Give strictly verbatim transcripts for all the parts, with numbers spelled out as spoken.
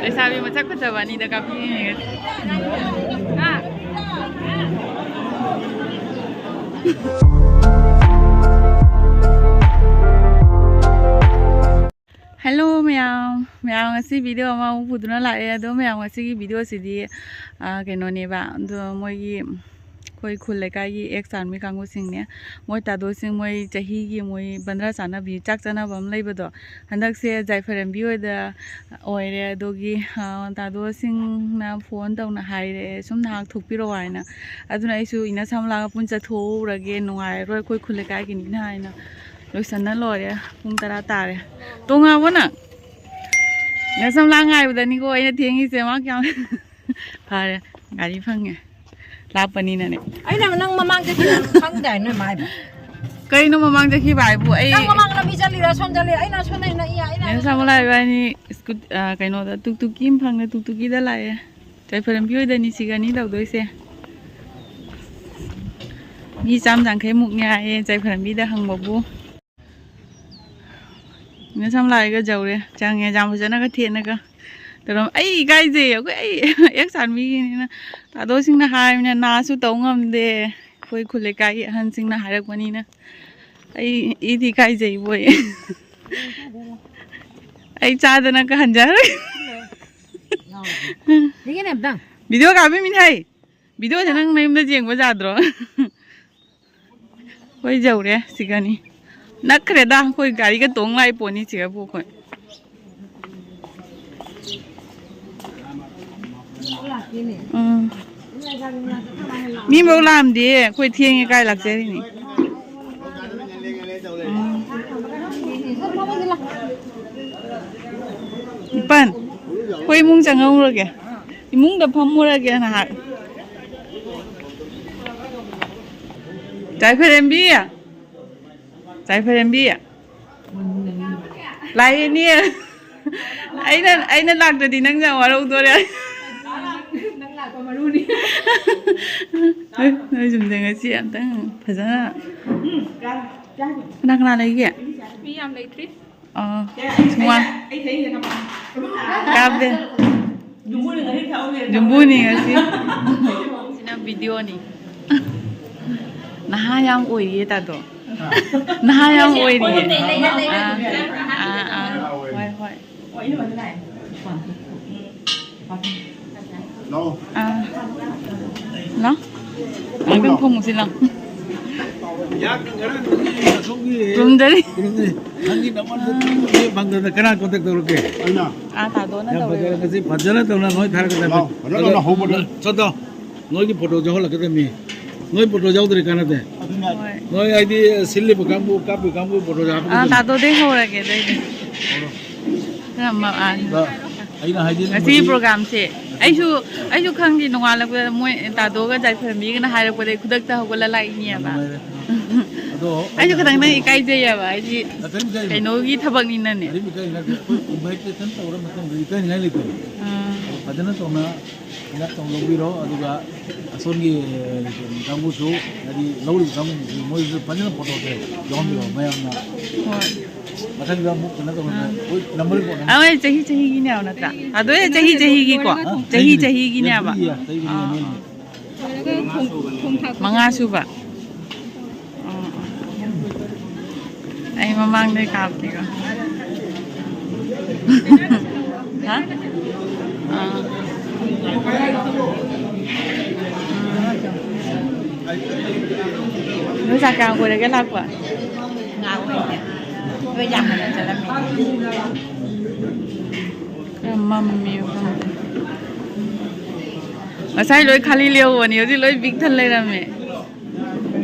ꯂꯩꯁꯥꯕꯤ ꯃꯁꯛ ꯐꯖꯕ ꯑꯅꯤꯗ ꯀꯥꯞꯄꯤꯔꯤꯅꯦ꯫ ꯍꯦꯜꯂꯣ ꯃꯌꯥꯝ, ꯃꯌꯥꯝ ꯉꯁꯤ ꯚꯤꯗꯤꯑꯣ ꯑꯃꯃꯨꯛ ꯄꯨꯗꯨꯅ ꯂꯥꯛꯑꯦ꯫ ꯑꯗꯣ ꯃꯌꯥꯝ, ꯉꯁꯤꯒꯤ ꯚꯤꯗꯤꯑꯣꯁꯤꯗꯤ, ꯑꯥ, ꯀꯩꯅꯣꯅꯦꯕ, ꯑꯗꯣ ꯃꯣꯏꯒꯤ, ꯑꯩꯈꯣꯏ ꯈꯨꯜ ꯂꯩꯀꯥꯏꯒꯤ ꯑꯦꯛꯁ ꯑꯥꯔꯃꯤ ꯀꯥꯡꯕꯨꯁꯤꯡꯅꯦ, ꯃꯣꯏ ꯇꯥꯗꯣꯁꯤꯡ, ꯃꯣꯏ ꯆꯍꯤꯒꯤ ꯃꯣꯏ ꯕꯟꯗ꯭ꯔꯥ ꯆꯥꯅꯕꯤ, ꯆꯥꯛ ꯆꯥꯅꯕ ꯑꯃ ꯂꯩꯕꯗꯣ, ꯍꯟꯗꯛꯁꯦ ꯖꯥꯏꯐꯔꯦꯝꯕꯤ ꯍꯣꯏꯗ ꯑꯣꯏꯔꯦ꯫ ꯑꯗꯨꯒꯤ, ꯑꯥ, ꯇꯥꯗꯣꯁꯤꯡꯅ ꯐꯣꯟ ꯇꯧꯅ ꯍꯥꯏꯔꯛꯑꯦ, ꯁꯨꯝ ꯅꯍꯥꯛ ꯊꯣꯛꯄꯤꯔꯛꯑꯣ ꯍꯥꯏꯅ꯫ ꯑꯗꯨꯅ ꯑꯩꯁꯨ ꯏꯅ ꯁꯝꯂꯥꯒ ꯄꯨꯟ ꯆꯠꯊꯣꯛꯎꯔꯒꯦ, ꯅꯨꯡꯉꯥꯏꯔꯔꯣꯏ, ꯑꯩꯈꯣꯏ ꯈꯨꯜ ꯂꯩꯀꯥꯏꯒꯤꯅꯤꯅ ꯍꯥꯏꯅ꯫ ꯂꯣꯏꯁꯟꯅ ꯂꯣꯏꯔꯦ꯫ ꯄꯨꯡ ꯇꯔꯥ ꯇꯥꯔꯦ꯫ ꯇꯣꯡꯉꯕꯣ ꯅꯪ? ꯅꯁꯝꯂꯥꯡ ꯉꯥꯏꯕꯗꯅꯤꯀꯣ ꯑꯩꯅ ꯊꯦꯡꯉꯤꯁꯦ꯫ ꯃꯥ ꯀꯌꯥꯝ ꯐꯔꯦ꯫ ꯒꯥꯔꯤ ꯐꯪꯉꯦ꯫ ꯂꯥꯞꯄꯅꯤꯅꯅꯦ꯫ ꯑꯩꯅ ꯅꯪ ꯃꯃꯥꯡ ꯆꯠꯈꯤꯕ ꯈꯪꯗꯥꯏ ꯅꯣꯏ ꯃꯥ ꯍꯥꯏꯕ? ꯀꯩꯅꯣ ꯃꯃꯥꯡ ꯆꯠꯈꯤꯕ ꯍꯥꯏꯕꯨ? ꯑꯩ ꯅꯪ ꯃꯃꯥꯡ ꯂꯝꯕꯤ ꯆꯠꯂꯤꯔꯥ ꯁꯣꯝ ꯆꯠꯂꯤꯔꯥ? ꯑꯩꯅ ꯁꯣꯝꯗ ꯅꯛꯏ, ꯑꯩꯅ ꯅꯦ ꯁꯃꯨꯂꯥ ꯏꯕꯥꯅꯤ ꯁ꯭ꯀꯨꯠ-, ꯑ, ꯀꯩꯅꯣꯗ ꯇꯨꯛꯇꯨꯛꯀꯤ ꯑꯃ ꯐꯪꯉꯦ, ꯇꯨꯛꯇꯨꯛꯀꯤꯗ ꯂꯥꯛꯑꯦ꯫ ꯆꯥꯏꯐꯔꯦꯝꯕꯤ ꯍꯣꯏꯗꯅꯤ ꯁꯤꯒꯅꯤ ꯇꯧꯗꯣꯏꯁꯦ꯫ ꯃꯤ ꯆꯥꯝ ꯌꯥꯡꯈꯩꯃꯨꯛꯅꯦ ꯍꯥꯏꯌꯦ ꯆꯥꯏꯐꯔꯦꯝꯕꯤꯗ ꯍꯪꯕꯕꯨ꯫ ꯅꯦ ꯁꯝꯂꯥꯏꯒ ꯖꯧꯔꯦ꯫ ꯆꯪꯉꯦ, ꯌꯥꯝ ꯐꯖꯅꯒ ꯊꯦꯠꯅꯒ ꯇꯧꯔꯝ-, ꯑꯩ ꯏꯀꯥꯏꯖꯩ꯫ ꯑꯩꯈꯣꯏ, ꯑꯩ ꯑꯦꯛꯁ ꯑꯥꯔꯃꯤꯒꯤꯅꯤꯅ꯫ ꯇꯥꯗꯣꯁꯤꯡꯅ ꯍꯥꯏꯕꯅꯤꯅ ꯅꯥꯁꯨ ꯇꯧ ꯉꯝꯗꯦ꯫ ꯑꯩꯈꯣꯏ ꯈꯨꯜ ꯂꯩꯀꯥꯏꯒꯤ ꯑꯍꯟꯁꯤꯡꯅ ꯍꯥꯏꯔꯛꯄꯅꯤꯅ꯫ ꯑꯩ, ꯑꯩꯗꯤ ꯏꯀꯥꯏꯖꯩꯕꯣꯏ꯫ ꯑꯩ ꯆꯥꯗꯅꯒ ꯍꯟꯖꯔꯣꯏ꯫ ꯌꯦꯡꯒꯦꯅꯦ ꯑꯝꯇꯪ꯫ ꯚꯤꯗꯤꯑꯣ ꯀꯥꯞꯄꯤꯃꯤꯅꯦ ꯍꯥꯏ꯫ ꯚꯤꯗꯤꯑꯣꯁꯦ ꯅꯪ ꯅꯌꯨꯝꯗ ꯌꯦꯡꯕ ꯌꯥꯗ꯭ꯔꯣ? ꯍꯣꯏ, ꯌꯧꯔꯦ ꯁꯤꯒꯅꯤ꯫ ꯅꯛꯈ꯭ꯔꯦꯗ, ꯑꯩꯈꯣꯏ ꯒꯥꯔꯤꯒ ꯇꯣꯡ ꯂꯥꯛꯏ ꯄꯣꯠꯅꯤ ꯁꯤꯒꯕꯨ ꯑꯩꯈꯣꯏ꯫ ꯎꯝ꯫ ꯃꯤ ꯑꯃꯐꯥꯎ ꯂꯥꯛꯑꯝꯗꯦ, ꯑꯩꯈꯣꯏ ꯊꯦꯡꯉꯦ ꯀꯥꯏ ꯂꯥꯛꯆꯔꯤꯅꯤ꯫ ꯎꯝ꯫ ꯅꯤꯄꯥꯟ꯫ ꯑꯩꯈꯣꯏ ꯏꯃꯨꯡ ꯆꯪꯍꯧꯔꯒꯦ꯫ ꯏꯃꯨꯡꯗ ꯐꯝꯃꯨꯔꯒꯦ ꯅꯍꯥꯛ꯫ ꯆꯥꯏꯐꯔꯦꯝꯕꯤ! ꯆꯥꯏꯐꯔꯦꯝꯕꯤ! ꯂꯥꯛꯑꯦꯅꯦ꯫ ꯑꯩꯅ, ꯑꯩꯅ ꯂꯥꯛꯇ꯭ꯔꯗꯤ ꯅꯪ ꯌꯥꯝ ꯋꯥꯔꯧꯗꯣꯔꯦ꯫ ꯅꯪ ꯂꯥꯛꯄ ꯃꯔꯨꯅꯤ꯫ ꯅꯣꯏ, ꯅꯣꯏ ꯌꯨꯝꯗ ꯉꯁꯤ ꯑꯝꯇꯪ ꯐꯖꯅ ꯀꯅꯥ ꯀꯅꯥ ꯂꯩꯒꯦ? ꯃꯤ ꯌꯥꯝ ꯂꯩꯇ꯭ꯔꯤ꯫ ꯑꯥ, ꯅꯨꯡꯉꯥꯏ꯫ ꯀꯥꯞꯄꯦ꯫ ꯌꯨꯝꯕꯨꯅꯤ ꯉꯁꯤ꯫ ꯁꯤꯅ ꯚꯤꯗꯤꯑꯣꯅꯤ꯫ ꯅꯍꯥ ꯌꯥꯝ ꯑꯣꯏꯔꯤꯌꯦ ꯇꯥꯗꯣ꯫ ꯅꯍꯥ ꯌꯥꯝ ꯑꯣꯏꯔꯤꯌꯦ꯫ ꯑꯥ, ꯑꯥ, ꯑꯥ꯫ ꯍꯣꯏ, ꯍꯣꯏ꯫ ꯑꯥ꯫ ꯂꯥꯎ꯫ ꯉꯥꯛꯇꯪ ꯐꯝꯃꯨꯁꯤ ꯂꯥꯎ꯫ ꯌꯥꯛꯀꯤ ꯉꯔꯥꯡꯗꯒꯤ ꯑꯁꯣꯝꯒꯤ ꯈꯨꯔꯨꯝꯖꯔꯤ꯫ ꯈꯨꯔꯨꯝꯖꯔꯤ꯫ ꯅꯪꯒꯤ ꯅꯃꯥꯟꯅꯕ ꯐꯪꯗꯅ ꯀꯅꯥ contact ꯇꯧꯔꯛꯀꯦ? ꯑꯩꯅ꯫ ꯑꯥ, ꯇꯥꯗꯣꯅ ꯌꯥꯝ ꯇꯧꯔꯦ꯫ ꯐꯖꯔꯦ, ꯉꯁꯤ ꯐꯖꯅ ꯇꯧꯅ ꯅꯣꯏ ꯊꯥꯔꯛꯀꯗꯕꯅꯤ꯫ ꯂꯥꯎ, ꯐꯖꯅ ꯇꯧꯅ ꯍꯧꯕꯗ꯫ ꯆꯠꯇꯣ꯫ ꯅꯣꯏꯒꯤ photo ꯌꯥꯎꯍꯜꯂꯛꯀꯗꯕꯅꯤ꯫ ꯅꯣꯏ photo ꯌꯥꯎꯗ꯭ꯔꯗꯤ ꯀꯥꯟꯅꯗꯦ꯫ ꯑꯗꯨꯅ ꯍꯣꯏ꯫ ꯅꯣꯏ ꯍꯥꯏꯗꯤ ꯁꯤꯜꯂꯤꯕ ꯀꯥꯡꯕꯨ, ꯀꯥꯞꯄꯤ ꯀꯥꯡꯕꯨ photo ꯑꯥ, ꯍꯥꯞꯄꯛꯀꯗꯕꯅꯤ꯫ ꯇꯥꯗꯣꯗꯩ ꯍꯧꯔꯒꯦ ꯑꯗꯩꯗꯤ꯫ ꯍꯧꯔꯣ꯫ ꯈꯔ ꯃ-, ꯑꯥ꯫ ꯑꯗ ꯑꯩꯅ ꯍꯥꯏꯗꯤ ꯉꯁꯤꯒꯤ ꯅꯣꯡꯃꯗꯤ program-ꯁꯦ ꯑꯩꯁꯨ, ꯑꯩꯁꯨ ꯈꯪꯗꯦ, ꯅꯣꯡꯉꯥꯜꯂꯛꯄꯗ ꯃꯣꯏ ꯇꯥꯗꯣꯒ ꯖꯥꯏꯐꯔꯃꯤꯒꯅ ꯍꯥꯏꯔꯛꯄꯗꯩ ꯈꯨꯗꯛꯇ ꯍꯧꯒꯠꯂ ꯂꯥꯛꯏꯅꯦꯕ꯫ ꯌꯥꯝ ꯅꯨꯡꯉꯥꯏꯔꯦ꯫ ꯑꯗꯣ ꯑꯩꯁꯨ ꯈꯇꯪ ꯅꯪ ꯏꯀꯥꯏꯖꯩꯌꯦꯕ, ꯍꯥꯏꯗꯤ ꯑ, ꯀꯔꯤꯝ ꯏꯀꯥꯏꯒꯅꯨ꯫ ꯀꯩꯅꯣꯒꯤ ꯊꯕꯛꯅꯤꯅꯅꯦ꯫ ꯀꯔꯤꯝ ꯏꯀꯥꯏꯅꯤꯡꯉꯥꯏ ꯂꯩꯇꯦ꯫ ꯑꯩꯈꯣꯏ invitation ꯇꯧꯔ ꯃꯇꯨꯡꯗ ꯏꯀꯥꯏꯅꯤꯡꯉꯥꯏ ꯂꯩꯇꯦ꯫ ꯑꯥ꯫ ꯐꯖꯅ ꯇꯧꯅ ꯍꯤꯗꯥꯛ ꯇꯧ ꯂꯧꯕꯤꯔꯣ, ꯑꯗꯨꯒ ꯑꯁꯣꯝꯒꯤ, ꯑ, ꯀꯥꯡꯕꯨꯁꯨ, ꯍꯥꯏꯗꯤ ꯂꯧꯔꯤꯕ ꯀꯥꯡꯕꯨꯁꯨ, ꯃꯣꯏꯁꯨ ꯐꯖꯅ photo-ꯁꯦ ꯌꯥꯎꯍꯟꯕꯤꯔꯣ ꯃꯌꯥꯝꯅ꯫ ꯍꯣꯏ꯫ ꯃꯊꯪꯗ ꯑꯃꯨꯛ ꯀꯩꯅꯣ ꯇꯧꯕꯗ, ꯑꯥ꯫ ꯍꯣꯏ, number ꯀꯣꯟꯅ꯫ ꯑꯥ, ꯍꯣꯏ, ꯆꯍꯤ ꯆꯍꯤꯒꯤꯅꯦ ꯍꯥꯏꯕ ꯅꯠꯇ꯭ꯔꯥ? ꯑꯗꯣ ꯆꯍꯤ ꯆꯍꯤꯒꯤꯀꯣ? ꯑꯥ, ꯆꯍꯤ ꯆꯍꯤꯒꯤꯅꯦ꯫ ꯆꯍꯤꯒꯤꯅꯦꯕ? ꯆꯍꯤ ꯆꯍꯤꯒꯤꯅꯦ, ꯑꯥ, ꯅꯣꯏꯒꯤ꯫ ꯑꯥ꯫ ꯃꯉꯥ ꯁꯨꯕ꯫ ꯑꯣ, ꯑꯣ꯫ ꯑꯩ ꯃꯃꯥꯡꯗꯩ ꯀꯥꯞꯀꯦꯀꯣ꯫ ꯍꯥ? ꯑꯥ꯫ ꯅꯣꯏ ꯆꯥꯛ ꯀꯌꯥꯝ ꯀꯨꯏꯔꯒꯦ ꯂꯥꯛꯄ? ꯉꯥ ꯑꯣꯏꯅ꯫ ꯅꯣꯏ ꯌꯥꯝ ꯉꯟꯅ ꯆꯠꯂꯝꯃꯦ꯫ ꯈꯔ ꯃꯝꯃꯦꯕ ꯈꯪꯗꯦ꯫ ꯉꯁꯥꯏ ꯂꯣꯏ ꯈꯥꯂꯤ ꯂꯩꯍꯧꯕꯅꯤ, ꯍꯧꯖꯤꯛ ꯂꯣꯏ ꯄꯤꯛ ꯊꯟ ꯂꯩꯔꯝꯃꯦ꯫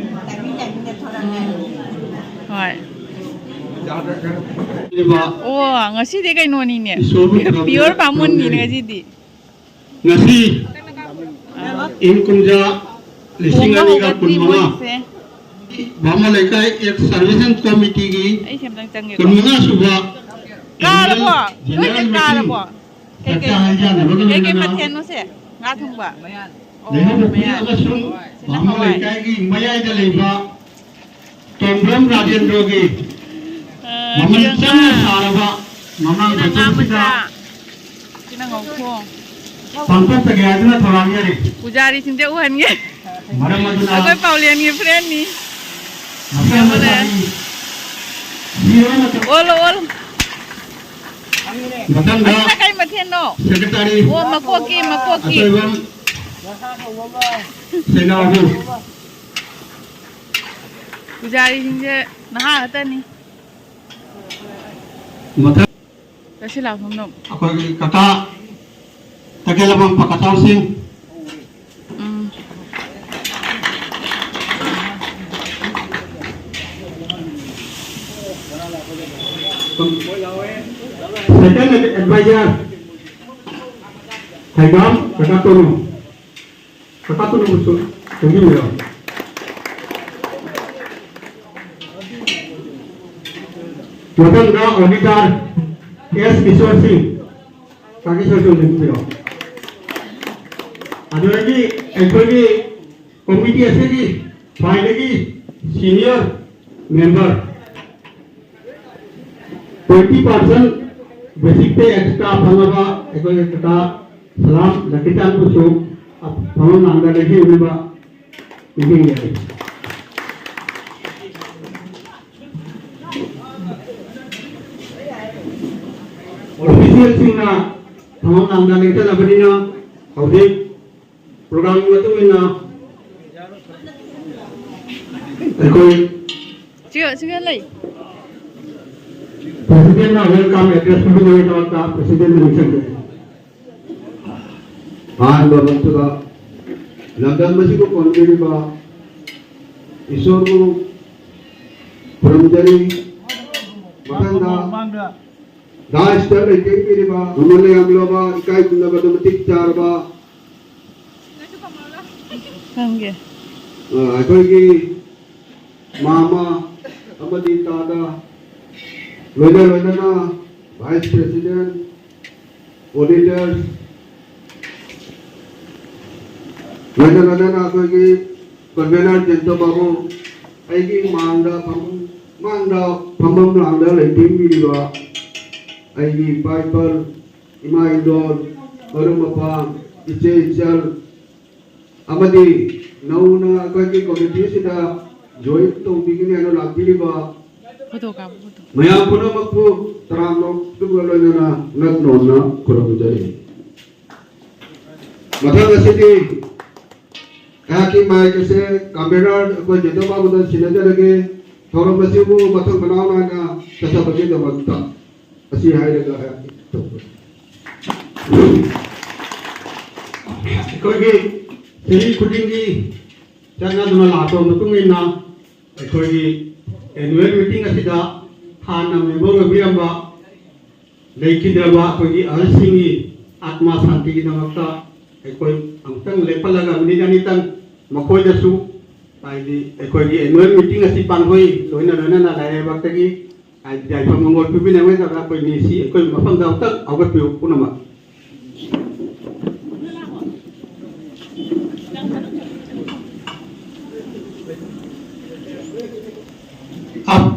ꯎꯝ꯫ ꯍꯣꯏ꯫ ꯑꯣ, ꯉꯁꯤꯗꯤ ꯀꯩꯅꯣꯅꯤꯅꯦ꯫ Pure ꯕꯥꯃꯣꯟꯅꯤꯅꯦ ꯉꯁꯤꯗꯤ꯫ ꯉꯁꯤ ꯑꯥ꯫ ꯏꯪ ꯀꯨꯝꯖꯥ ꯂꯤꯁꯤꯡ ꯑꯅꯤꯒ ꯀꯨꯟꯃꯉꯥ ꯍꯣꯡꯕ ꯍꯧꯔꯛꯇ꯭ꯔꯤꯕꯣ ꯃꯣꯏꯁꯦ? ꯚꯥꯃꯣꯟ ꯂꯩꯀꯥꯏ Ex Service Committeeꯒꯤ ꯑꯩ ꯁꯤ ꯑꯝꯇꯪ ꯆꯪꯒꯦꯀꯣ꯫ ꯀꯨꯟꯃꯉꯥ ꯁꯨꯕ ꯀꯥꯔꯕꯣ? Annual ꯂꯣꯏꯅ General Meeting ꯀꯥꯔꯕꯣ? ꯀꯩꯀꯩ, ꯆꯥꯛꯆꯥ ꯍꯩꯖꯥꯟꯅꯕꯒ ꯀꯩꯀꯩ ꯂꯣꯏꯅꯅ ꯃꯊꯦꯜꯅꯣꯁꯦ? ꯉꯥ ꯊꯣꯡꯕ? ꯑꯣ, ꯂꯩꯍꯧꯕ ꯃꯌꯥꯟ꯫ ꯑꯃꯁꯨꯡ ꯁꯤꯅ ꯚꯥꯃꯣꯟ ꯍꯋꯥꯏ꯫ ꯂꯩꯀꯥꯏꯒꯤ ꯃꯌꯥꯏꯗ ꯂꯩꯕ ꯇꯣꯡꯕ꯭ꯔꯝ ꯔꯥꯖꯦꯟꯗ꯭ꯔꯣꯒꯤ ꯃꯃꯜ ꯆꯪꯅ ꯁꯥꯔꯕ ꯃꯃꯥꯡ ꯁꯤꯅ ꯉꯥ ꯃꯇꯝꯁꯤꯗ ꯃꯆꯥ, ꯁꯤꯅ ꯉꯧꯈꯣꯡ꯫ ꯄꯥꯡꯊꯣꯛꯆꯒꯦ ꯍꯥꯏꯗꯨꯅ ꯊꯧꯔꯥꯡꯖꯔꯤ꯫ ꯄꯨꯖꯥꯔꯤꯁꯤꯡꯁꯦ ꯎꯍꯟꯒꯦ꯫ ꯃꯔꯝ ꯑꯗꯨꯅ ꯑꯩꯈꯣꯏ ꯄꯥꯎꯂꯦꯟꯒꯤ ꯐ꯭ꯔꯦꯟꯅꯤ꯫ ꯃꯁꯥ ꯃꯁꯥꯒꯤ ꯁꯤꯔꯕ ꯃꯇꯝ ꯑꯣꯜꯂꯣ, ꯑꯣꯜꯂꯣ꯫ ꯃꯊꯪꯗ ꯑꯁꯤꯅ ꯀꯩ ꯃꯊꯦꯜꯅꯣ? ꯁꯦꯀ꯭ꯔꯦꯇꯥꯔꯤ ꯑꯣ, ꯃꯀꯣꯛꯀꯤ, ꯃꯀꯣꯛꯀꯤ꯫ ꯑꯆꯣꯏꯕꯝ ꯁꯦꯅꯥꯎꯕꯨ꯫ ꯄꯨꯖꯥꯔꯤꯁꯤꯡꯁꯦ ꯅꯍꯥ ꯉꯥꯛꯇꯅꯤ꯫ ꯃꯊꯪ ꯆꯠꯁꯤ ꯂꯥꯛꯐꯝꯗꯣ꯫ ꯑꯩꯈꯣꯏꯒꯤ ꯀꯀꯥ ꯇꯈꯦꯜꯂꯝꯕꯝ ꯄꯀꯇꯥꯎꯁꯤꯡ꯫ ꯎꯝ꯫ Second advisor, ꯊꯩꯒꯥꯝ ꯀꯀꯥ ꯇꯣꯅꯨ꯫ ꯀꯀꯥ ꯇꯣꯅꯨꯕꯨꯁꯨ ꯆꯪꯕꯤꯔꯣ꯫ ꯃꯊꯪꯗ auditor ꯑꯦꯁ ꯀꯤꯁꯣꯔ ꯁꯤꯡ꯫ ꯀꯀꯥ ꯀꯤꯁꯣꯔ ꯁꯤꯡ ꯆꯪꯕꯤꯔꯣ꯫ ꯑꯗꯨꯗꯒꯤ ꯑꯩꯈꯣꯏꯒꯤ committee ꯑꯁꯤꯒꯤ ꯈ꯭ꯋꯥꯏꯗꯒꯤ senior member, twenty percent basic pay extra ꯐꯪꯂꯕ ꯑꯩꯈꯣꯏꯒꯤ ꯀꯀꯥ ꯁꯂꯥꯝ ꯂꯀꯤꯆꯥꯟꯕꯨꯁꯨ ꯐꯝꯐꯝ ꯂꯥꯡꯗ ꯂꯦꯡꯁꯤꯟꯕꯤꯅꯕ ꯅꯤꯡꯁꯤꯡꯖꯔꯤ꯫ Officialꯁꯤꯡꯅ ꯐꯝꯐꯝ ꯂꯥꯡꯗ ꯂꯦꯡꯁꯤꯜꯂꯕꯅꯤꯅ ꯍꯧꯖꯤꯛ program ꯃꯇꯨꯡ ꯏꯟꯅ ꯑꯩꯈꯣꯏ ꯁꯤꯒ, ꯁꯤꯒ ꯂꯩ꯫ Presidentꯅ welcome address ꯄꯤꯕꯤꯅꯕꯒꯤꯗꯃꯛꯇ Presidentꯅ ꯅꯤꯡꯁꯤꯡꯖꯔꯤ꯫ ꯑꯍꯥꯟꯕ ꯃꯛꯇꯗ ꯂꯝꯗꯝ ꯑꯁꯤꯕꯨ ꯀꯣꯟꯕꯤꯔꯤꯕ ꯏꯁꯣꯔꯕꯨ ꯈꯨꯔꯨꯝꯖꯔꯤ꯫ ꯃꯊꯪꯗ ꯗꯥꯏꯁꯇ ꯂꯩꯇꯦꯡꯕꯤꯔꯤꯕ ꯃꯃꯜ ꯌꯥꯝꯂꯕ, ꯏꯀꯥꯏ ꯈꯨꯝꯅꯕꯗ ꯃꯇꯤꯛ ꯆꯥꯔꯕ ꯈꯪꯒꯦ꯫ ꯑ, ꯑꯩꯈꯣꯏꯒꯤ ꯃꯥꯃ ꯑꯃꯗꯤ ꯇꯥꯗ, ꯂꯣꯏꯅ ꯂꯣꯏꯅꯅ vice president, auditors, ꯂꯣꯏꯅ ꯂꯣꯏꯅꯅ ꯑꯩꯈꯣꯏꯒꯤ convener ꯖꯦꯟꯇꯣ ꯕꯥꯕꯨ, ꯑꯩꯒꯤ ꯃꯥꯡꯗ ꯐꯝꯐꯝ ꯃꯥꯡꯗ ꯐꯝꯐꯝ ꯂꯥꯡꯗ ꯂꯩꯇꯦꯡꯕꯤꯔꯤꯕ ꯑꯩꯒꯤ ꯏꯄꯥ ꯏꯄꯜ, ꯏꯃꯥ ꯏꯟꯗꯣꯜ, ꯃꯔꯨꯞ ꯃꯄꯥꯡ, ꯏꯆꯦ ꯏꯆꯜ ꯑꯃꯗꯤ ꯅꯧꯅ ꯑꯩꯈꯣꯏꯒꯤ ꯀꯣꯃꯤꯇꯤꯁꯤꯗ ꯖꯣꯏꯟ ꯇꯧꯕꯤꯒꯅꯤ ꯍꯥꯏꯅ ꯂꯥꯛꯄꯤꯔꯤꯕ ꯐꯣꯇꯣ ꯀꯥꯞꯄꯣ, ꯐꯣꯇꯣ꯫ ꯃꯌꯥꯝ ꯄꯨꯝꯅꯃꯛꯄꯨ ꯇꯔꯥꯝꯅ ꯑꯣꯛꯆꯕꯒ ꯂꯣꯏꯅꯅ ꯉꯛ ꯅꯣꯟꯅ ꯈꯨꯔꯨꯝꯖꯔꯤ꯫ ꯃꯊꯪ ꯑꯁꯤꯗꯤ ꯑꯩꯍꯥꯛꯀꯤ ꯃꯥꯏꯛ ꯑꯁꯦ ꯀꯝꯄ꯭ꯌꯨꯇꯔ ꯑꯩꯈꯣꯏ ꯖꯦꯟꯗꯔ ꯕꯥꯕꯨꯗ ꯁꯤꯟꯅꯖꯔꯒꯦ꯫ ꯊꯧꯔꯝ ꯑꯁꯤꯕꯨ ꯃꯊꯪ ꯃꯅꯥꯎ ꯅꯥꯏꯅ ꯆꯠꯊꯕꯒꯤꯗꯃꯛꯇ ꯑꯁꯤ ꯍꯥꯏꯔꯒ ꯑꯩꯍꯥꯛꯀꯤ ꯑꯩꯈꯣꯏꯒꯤ ꯆꯍꯤ ꯈꯨꯗꯤꯡꯒꯤ ꯆꯠꯅꯗꯨꯅ ꯂꯥꯛꯄ ꯃꯇꯨꯡ ꯏꯟꯅ ꯑꯩꯈꯣꯏꯒꯤ ꯑꯦꯅꯨꯋꯦꯜ ꯃꯤꯇꯤꯡ ꯑꯁꯤꯗ ꯍꯥꯟꯅ ꯃꯦꯝꯕꯔ ꯑꯣꯏꯕꯤꯔꯝꯕ ꯂꯩꯈꯤꯗ꯭ꯔꯕ ꯑꯩꯈꯣꯏꯒꯤ ꯑꯍꯜꯁꯤꯡꯒꯤ ꯑꯥꯠꯃꯥ ꯁꯥꯟꯇꯤꯒꯤꯗꯃꯛꯇ ꯑꯩꯈꯣꯏ ꯑꯃꯨꯛꯇꯪ ꯂꯦꯞꯍꯜꯂꯒ ꯃꯤꯅꯤꯠ ꯑꯅꯤꯇꯪ ꯃꯈꯣꯏꯗꯁꯨ, ꯍꯥꯏꯗꯤ, ꯑꯩꯈꯣꯏꯒꯤ ꯑꯦꯅꯨꯋꯦꯜ ꯃꯤꯇꯤꯡ ꯑꯁꯤ ꯄꯥꯡꯊꯣꯛꯏ, ꯂꯣꯏꯅ ꯂꯣꯏꯅꯅ ꯂꯥꯏꯔꯩꯕꯥꯛꯇꯒꯤ, ꯍꯥꯏꯗꯤ, ꯌꯥꯏꯐ ꯃꯪꯒꯣꯜ ꯄꯤꯕꯤꯅꯕꯒꯤꯗꯃꯛꯇ ꯑꯩꯈꯣꯏ ꯃꯤꯁꯤ ꯑꯩꯈꯣꯏ ꯃꯐꯝꯗ ꯑꯃꯨꯛꯇꯪ ꯍꯧꯒꯠꯄꯤꯌꯨ ꯄꯨꯝꯅꯃꯛ꯫ ꯑꯞ꯫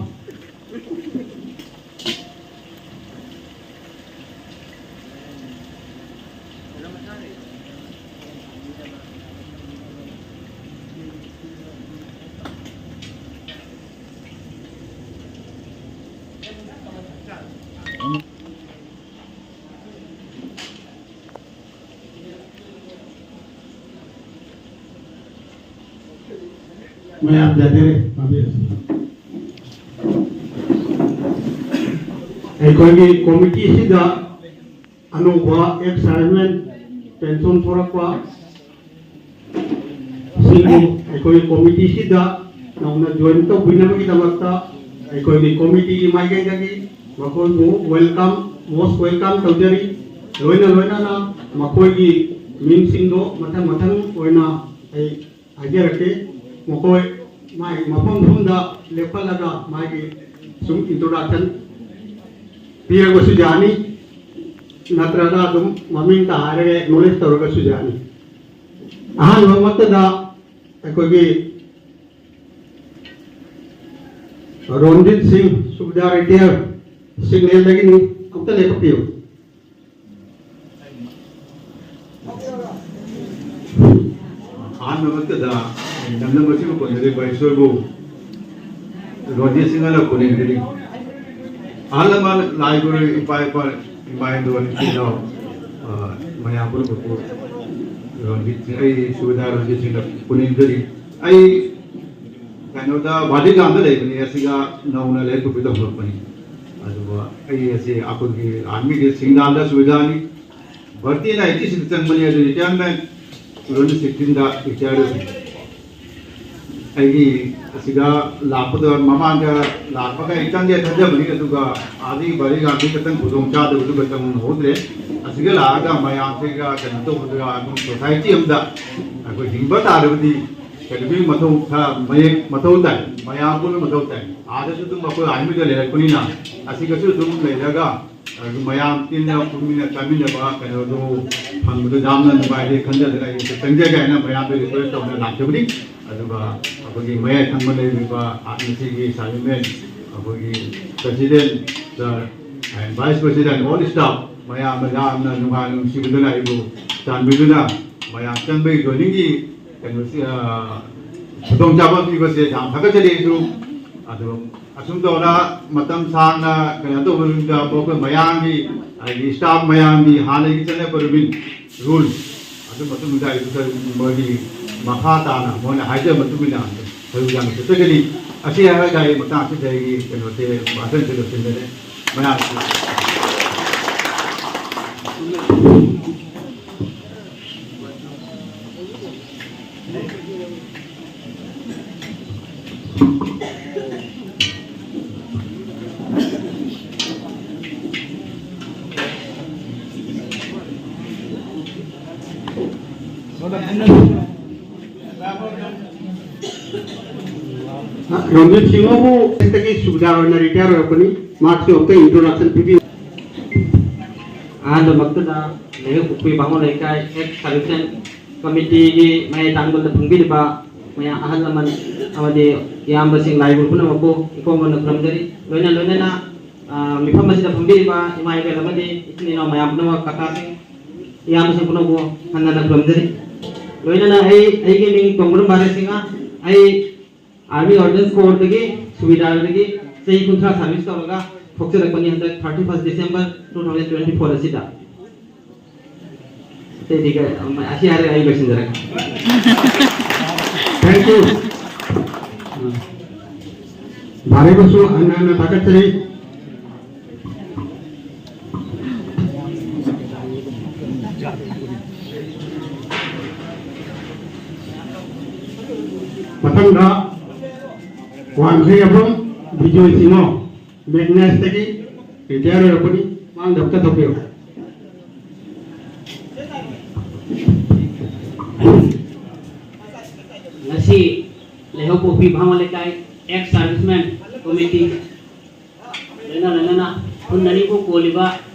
ꯃꯌꯥꯝ ꯌꯥꯖꯔꯦ, ꯄꯥꯝꯕꯤꯔꯁꯤ꯫ ꯑꯩꯈꯣꯏꯒꯤ ꯀꯣꯃꯤꯇꯤꯁꯤꯗ ꯑꯅꯧꯕ ꯑꯦꯛꯁ ꯁꯥꯔꯚꯤꯁꯃꯦꯟ ꯄꯦꯟꯁꯟ ꯊꯣꯔꯛꯄ ꯁꯤꯡꯕꯨ ꯑꯩꯈꯣꯏ ꯀꯣꯃꯤꯇꯤꯁꯤꯗ ꯅꯧꯅ ꯖꯣꯏꯟ ꯇꯧꯕꯤꯅꯕꯒꯤꯗꯃꯛꯇ ꯑꯩꯈꯣꯏꯒꯤ ꯀꯣꯃꯤꯇꯤꯒꯤ ꯃꯥꯏꯀꯩꯗꯒꯤ ꯃꯈꯣꯏꯕꯨ welcome, most welcome ꯇꯧꯖꯔꯤ꯫ ꯂꯣꯏꯅ ꯂꯣꯏꯅꯅ ꯃꯈꯣꯏꯒꯤ ꯃꯤꯡꯁꯤꯡꯗꯣ ꯃꯊꯪ ꯃꯊꯪ ꯑꯣꯏꯅ ꯑꯩ ꯍꯥꯏꯖꯔꯛꯀꯦ꯫ ꯃꯈꯣꯏ ꯃꯥꯒꯤ ꯃꯐꯝ ꯃꯐꯝꯗ ꯂꯦꯞꯍꯜꯂꯒ ꯃꯥꯒꯤ ꯁꯨꯝ introduction ꯄꯤꯔꯒꯁꯨ ꯌꯥꯅꯤ, ꯅꯠꯇ꯭ꯔꯒ ꯑꯗꯨꯝ ꯃꯃꯤꯡꯇ ꯍꯥꯏꯔꯒ acknowledge ꯇꯧꯔꯒꯁꯨ ꯌꯥꯅꯤ꯫ ꯑꯍꯥꯟꯕꯃꯛꯇꯗ ꯑꯩꯈꯣꯏꯒꯤ ꯔꯣꯟꯖꯤꯠ ꯁꯤꯡ, ꯁꯨꯕꯦꯗꯥꯔ ꯔꯤꯇꯥꯌꯔ, ꯁꯤꯒꯅꯦꯜꯗꯒꯤꯅꯤ꯫ ꯑꯝꯇ ꯂꯦꯞꯄꯛꯄꯤꯌꯨ꯫ ꯑꯍꯥꯟꯕꯃꯛꯇꯗ ꯂꯝꯗꯝ ꯑꯁꯤꯕꯨ ꯀꯣꯟꯅꯔꯤꯕ ꯏꯁꯣꯔꯕꯨ ꯔꯣꯟꯖꯤꯠ ꯁꯤꯡꯍꯅ ꯈꯨꯔꯨꯝꯖꯔꯤ꯫ ꯑꯍꯜ ꯂꯃꯟ, ꯂꯥꯏ ꯒꯨꯔꯨ, ꯏꯄꯥ ꯏꯄꯥ, ꯏꯃꯥ ꯏꯟꯗꯣꯜ, ꯏꯆꯤꯜ ꯏꯅꯥꯎ, ꯑ, ꯃꯌꯥꯝ ꯄꯨꯝꯅꯃꯛꯄꯨ ꯔꯣꯟꯖꯤꯠ ꯁꯤꯡ, ꯑꯩ ꯁꯨꯕꯦꯗꯥꯔ ꯔꯣꯟꯖꯤꯠ ꯁꯤꯡꯅ ꯈꯨꯔꯨꯝꯖꯔꯤ꯫ ꯑꯩ ꯀꯩꯅꯣꯗ ꯕꯥꯔꯂꯤꯒ꯭ꯔꯥꯝꯗ ꯂꯩꯕꯅꯤ, ꯑꯁꯤꯒ ꯅꯧꯅ ꯂꯥꯏꯔꯤꯛ ꯇꯝꯕ ꯍꯧꯔꯛꯄꯅꯤ꯫ ꯑꯗꯨꯒ ꯑꯩ ꯑꯁꯤ ꯑꯩꯈꯣꯏꯒꯤ ꯑꯥꯔꯃꯤꯒꯤ ꯁꯤꯡꯗꯥꯜꯗ ꯁꯨꯕꯦꯗꯥꯔꯅꯤ꯫ ꯚꯔꯇꯤꯅ ꯑꯩꯠꯇꯤ ꯁꯤꯛꯁꯇ ꯆꯪꯕꯅꯤ, ꯑꯗꯨ ꯔꯤꯇꯥꯌꯔꯃꯦꯟ ꯇꯨ ꯊꯥꯎꯖꯟ ꯁꯤꯛꯁꯇꯤꯟꯗ ꯔꯤꯇꯥꯌꯔ ꯑꯣꯏꯕꯅꯤ꯫ ꯑꯩꯒꯤ ꯑꯁꯤꯗ ꯂꯥꯛꯄꯗ, ꯃꯃꯥꯡꯗ ꯂꯥꯛꯄꯒ ꯑꯩ ꯆꯪꯒꯦ ꯈꯟꯖꯕꯅꯤ, ꯑꯗꯨꯒ ꯑꯥꯗꯒꯤ ꯕꯥꯔꯂꯤꯒ꯭ꯔꯥꯝꯗꯒꯤ ꯈꯤꯇꯪ ꯈꯨꯗꯣꯡ ꯆꯥꯗꯕꯗꯨ ꯈꯤꯇꯪ ꯎꯍꯧꯗ꯭ꯔꯦ꯫ ꯑꯁꯤꯗ ꯂꯥꯛꯑꯒ ꯃꯌꯥꯝꯁꯤꯒ ꯀꯩꯅꯣ ꯇꯧꯕꯗꯨꯒ ꯑꯗꯨꯝ ꯁꯣꯁꯥꯏꯇꯤ ꯑꯃꯗ ꯑꯩꯈꯣꯏ ꯍꯤꯡꯕ ꯇꯥꯔꯕꯗꯤ ꯀꯩꯅꯣꯒꯤ ꯃꯊꯧ ꯈꯔ ꯃꯌꯦꯛ ꯃꯊꯧ ꯇꯥꯏ, ꯃꯌꯥꯝ ꯄꯨꯝꯅ ꯃꯊꯧ ꯇꯥꯏ꯫ ꯑꯥꯗꯁꯨ ꯑꯗꯨꯝ ꯑꯩꯈꯣꯏ ꯑꯥꯔꯃꯤꯗ ꯂꯩꯔꯛꯄꯅꯤꯅ ꯑꯁꯤꯒꯁꯨ ꯑꯗꯨꯝ ꯂꯩꯔꯒ ꯑꯗꯨ ꯃꯌꯥꯝ ꯇꯤꯟꯅ ꯄꯨꯟꯃꯤꯟꯅ ꯆꯥꯃꯤꯟꯅꯕ ꯀꯩꯅꯣꯗꯨ ꯐꯪꯕꯗꯨ ꯌꯥꯝꯅ ꯅꯨꯡꯉꯥꯏꯔꯦ ꯈꯟꯖꯗꯅ ꯑꯩ ꯆꯪꯖꯒꯦ ꯍꯥꯏꯅ ꯃꯌꯥꯝꯗ ꯔꯤꯀ꯭ꯋꯦꯁ ꯇꯧꯅ ꯂꯥꯛꯆꯕꯅꯤ꯫ ꯑꯗꯨꯒ ꯑꯩꯈꯣꯏꯒꯤ ꯃꯌꯥꯏ ꯊꯪꯕ ꯂꯩꯔꯤꯕ ꯉꯁꯤꯒꯤ ꯁꯥꯔꯚꯤꯁꯃꯦꯟ, ꯑꯩꯈꯣꯏꯒꯤ president, sir, and vice president, all staff ꯃꯌꯥꯝ ꯌꯥꯝꯅ ꯅꯨꯡꯉꯥꯏꯅ ꯅꯨꯡꯁꯤꯕꯤꯗꯨꯅ ꯑꯩꯕꯨ ꯆꯥꯟꯕꯤꯗꯨꯅ ꯃꯌꯥꯝ ꯆꯪꯕꯒꯤ ꯖꯣꯏꯅꯤꯡꯒꯤ ꯀꯩꯅꯣꯁꯤ, ꯑ, ꯈꯨꯗꯣꯡꯆꯥꯕ ꯄꯤꯕꯁꯦ ꯌꯥꯝ ꯊꯥꯒꯠꯆꯔꯤ ꯑꯩꯁꯨ꯫ ꯑꯗꯣ ꯑꯁꯨꯝ ꯇꯧꯅ ꯃꯇꯝ ꯁꯥꯡꯅ ꯀꯩꯅꯣ ꯇꯧꯕꯗꯨꯗ ꯑꯩꯈꯣꯏ ꯃꯌꯥꯝꯒꯤ, ꯍꯥꯏꯗꯤ staff ꯃꯌꯥꯝꯒꯤ ꯍꯥꯟꯅꯒꯤ ꯆꯠꯅꯕ ꯔꯨꯕꯤꯟ ꯔꯨꯜ ꯑꯗꯨ ꯃꯇꯨꯡꯗ ꯑꯩꯁꯨ ꯃꯣꯏꯒꯤ ꯃꯈꯥ ꯇꯥꯅ ꯃꯣꯏꯅ ꯍꯥꯏꯖꯕ ꯃꯇꯨꯡ ꯏꯟꯅ ꯁꯔꯨꯛ ꯌꯥꯅ ꯆꯠꯆꯒꯅꯤ꯫ ꯑꯁꯤ ꯍꯥꯏꯔꯒ ꯑꯩ ꯃꯇꯥꯡ ꯑꯁꯤꯗ ꯑꯩꯒꯤ ꯀꯩꯅꯣꯁꯦ ꯚꯥꯁꯟꯁꯦ ꯂꯣꯏꯁꯤꯟꯖꯔꯦ꯫ ꯃꯌꯥꯝ ꯔꯣꯟꯖꯤꯠ ꯁꯤꯡꯍꯕꯨ ꯁꯨꯕꯦꯗꯥꯔ ꯑꯣꯏꯅ ꯔꯤꯇꯥꯌꯔ ꯑꯣꯏꯔꯛꯄꯅꯤ꯫ ꯃꯍꯥꯛꯁꯨ ꯑꯝꯇ introduction ꯄꯤꯕꯤꯌꯨ꯫ ꯑꯍꯥꯟꯕꯃꯛꯇꯗ ꯅꯦꯍꯨ ꯄꯨꯈ꯭ꯔꯤ ꯕꯥꯃꯣꯟ ꯂꯩꯀꯥꯏ ꯑꯦꯛꯁ ꯁꯥꯔꯚꯤꯁꯃꯦꯟ ꯀꯃꯤꯇꯤꯒꯤ ꯃꯌꯥꯏ ꯇꯥꯡꯕꯗ ꯐꯝꯕꯤꯔꯤꯕ ꯃꯌꯥꯝ ꯑꯍꯜ ꯂꯃꯟ ꯑꯃꯗꯤ ꯏꯌꯥꯝꯕꯁꯤꯡ ꯂꯥꯏꯕꯨ ꯄꯨꯝꯅꯃꯛꯄꯨ ꯏꯀꯣꯡ ꯀꯣꯟꯅ ꯈꯨꯔꯨꯝꯖꯔꯤ꯫ ꯂꯣꯏꯅ ꯂꯣꯏꯅꯅ, ꯑ, ꯃꯤꯐꯝ ꯑꯁꯤꯗ ꯐꯝꯕꯤꯔꯤꯕ ꯏꯃꯥ ꯏꯕꯦꯜ ꯑꯃꯗꯤ ꯏꯆꯤꯟ ꯏꯅꯥꯎ ꯃꯌꯥꯝ ꯄꯨꯝꯅꯃꯛ, ꯀꯀꯥꯁꯤꯡ, ꯏꯌꯥꯝꯕꯁꯤꯡ ꯄꯨꯝꯅꯃꯛꯄꯨ ꯍꯟꯅ ꯍꯟꯅ ꯈꯨꯔꯨꯝꯖꯔꯤ꯫ ꯂꯣꯏꯅꯅ ꯑꯩ, ꯑꯩꯒꯤ ꯃꯤꯡ ꯇꯣꯡꯕ꯭ꯔꯝ ꯚꯥꯔꯠ ꯁꯤꯡꯍ, ꯑꯩ Army Ordnance Corps ꯗꯒꯤ ꯁꯨꯕꯦꯗꯥꯔꯗꯒꯤ ꯆꯍꯤ ꯀꯨꯟꯊ꯭ꯔꯥ service ꯇꯧꯔꯒ ꯊꯣꯛꯆꯔꯛꯄꯅꯤ ꯍꯟꯗꯛ thirty first December two thousand twenty four ꯑꯁꯤꯗ꯫ ꯑꯇꯩꯗꯤ ꯀ-, ꯑꯁꯤ ꯍꯥꯏꯔꯒ ꯑꯩ ꯂꯣꯏꯁꯤꯟꯖꯔꯒꯦ꯫ Thank you. ꯚꯥꯔꯠ ꯕꯟꯁꯨ ꯍꯟꯅ ꯍꯟꯅ ꯊꯥꯒꯠꯆꯔꯤ꯫ ꯃꯊꯪꯗ ꯋꯥꯡꯈꯩ ꯑꯕꯨꯡ ꯕꯤꯖꯣꯏ ꯁꯤꯡꯍ, ꯃꯦꯒꯅꯥꯏꯁꯇꯒꯤ retire ꯑꯣꯏꯔꯛꯄꯅꯤ, ꯃꯥꯡꯗ ꯑꯝꯇ ꯊꯣꯛꯄꯤꯔꯣ꯫ ꯉꯁꯤ ꯂꯩꯍꯧꯄꯣꯛꯄꯤ ꯚꯥꯃꯣꯟ ꯂꯩꯀꯥꯏ ex serviceman committee ꯂꯣꯏꯅ ꯂꯣꯏꯅꯅ ꯈꯨꯟ ꯑꯅꯤꯕꯨ ꯀꯣꯜꯂꯤꯕ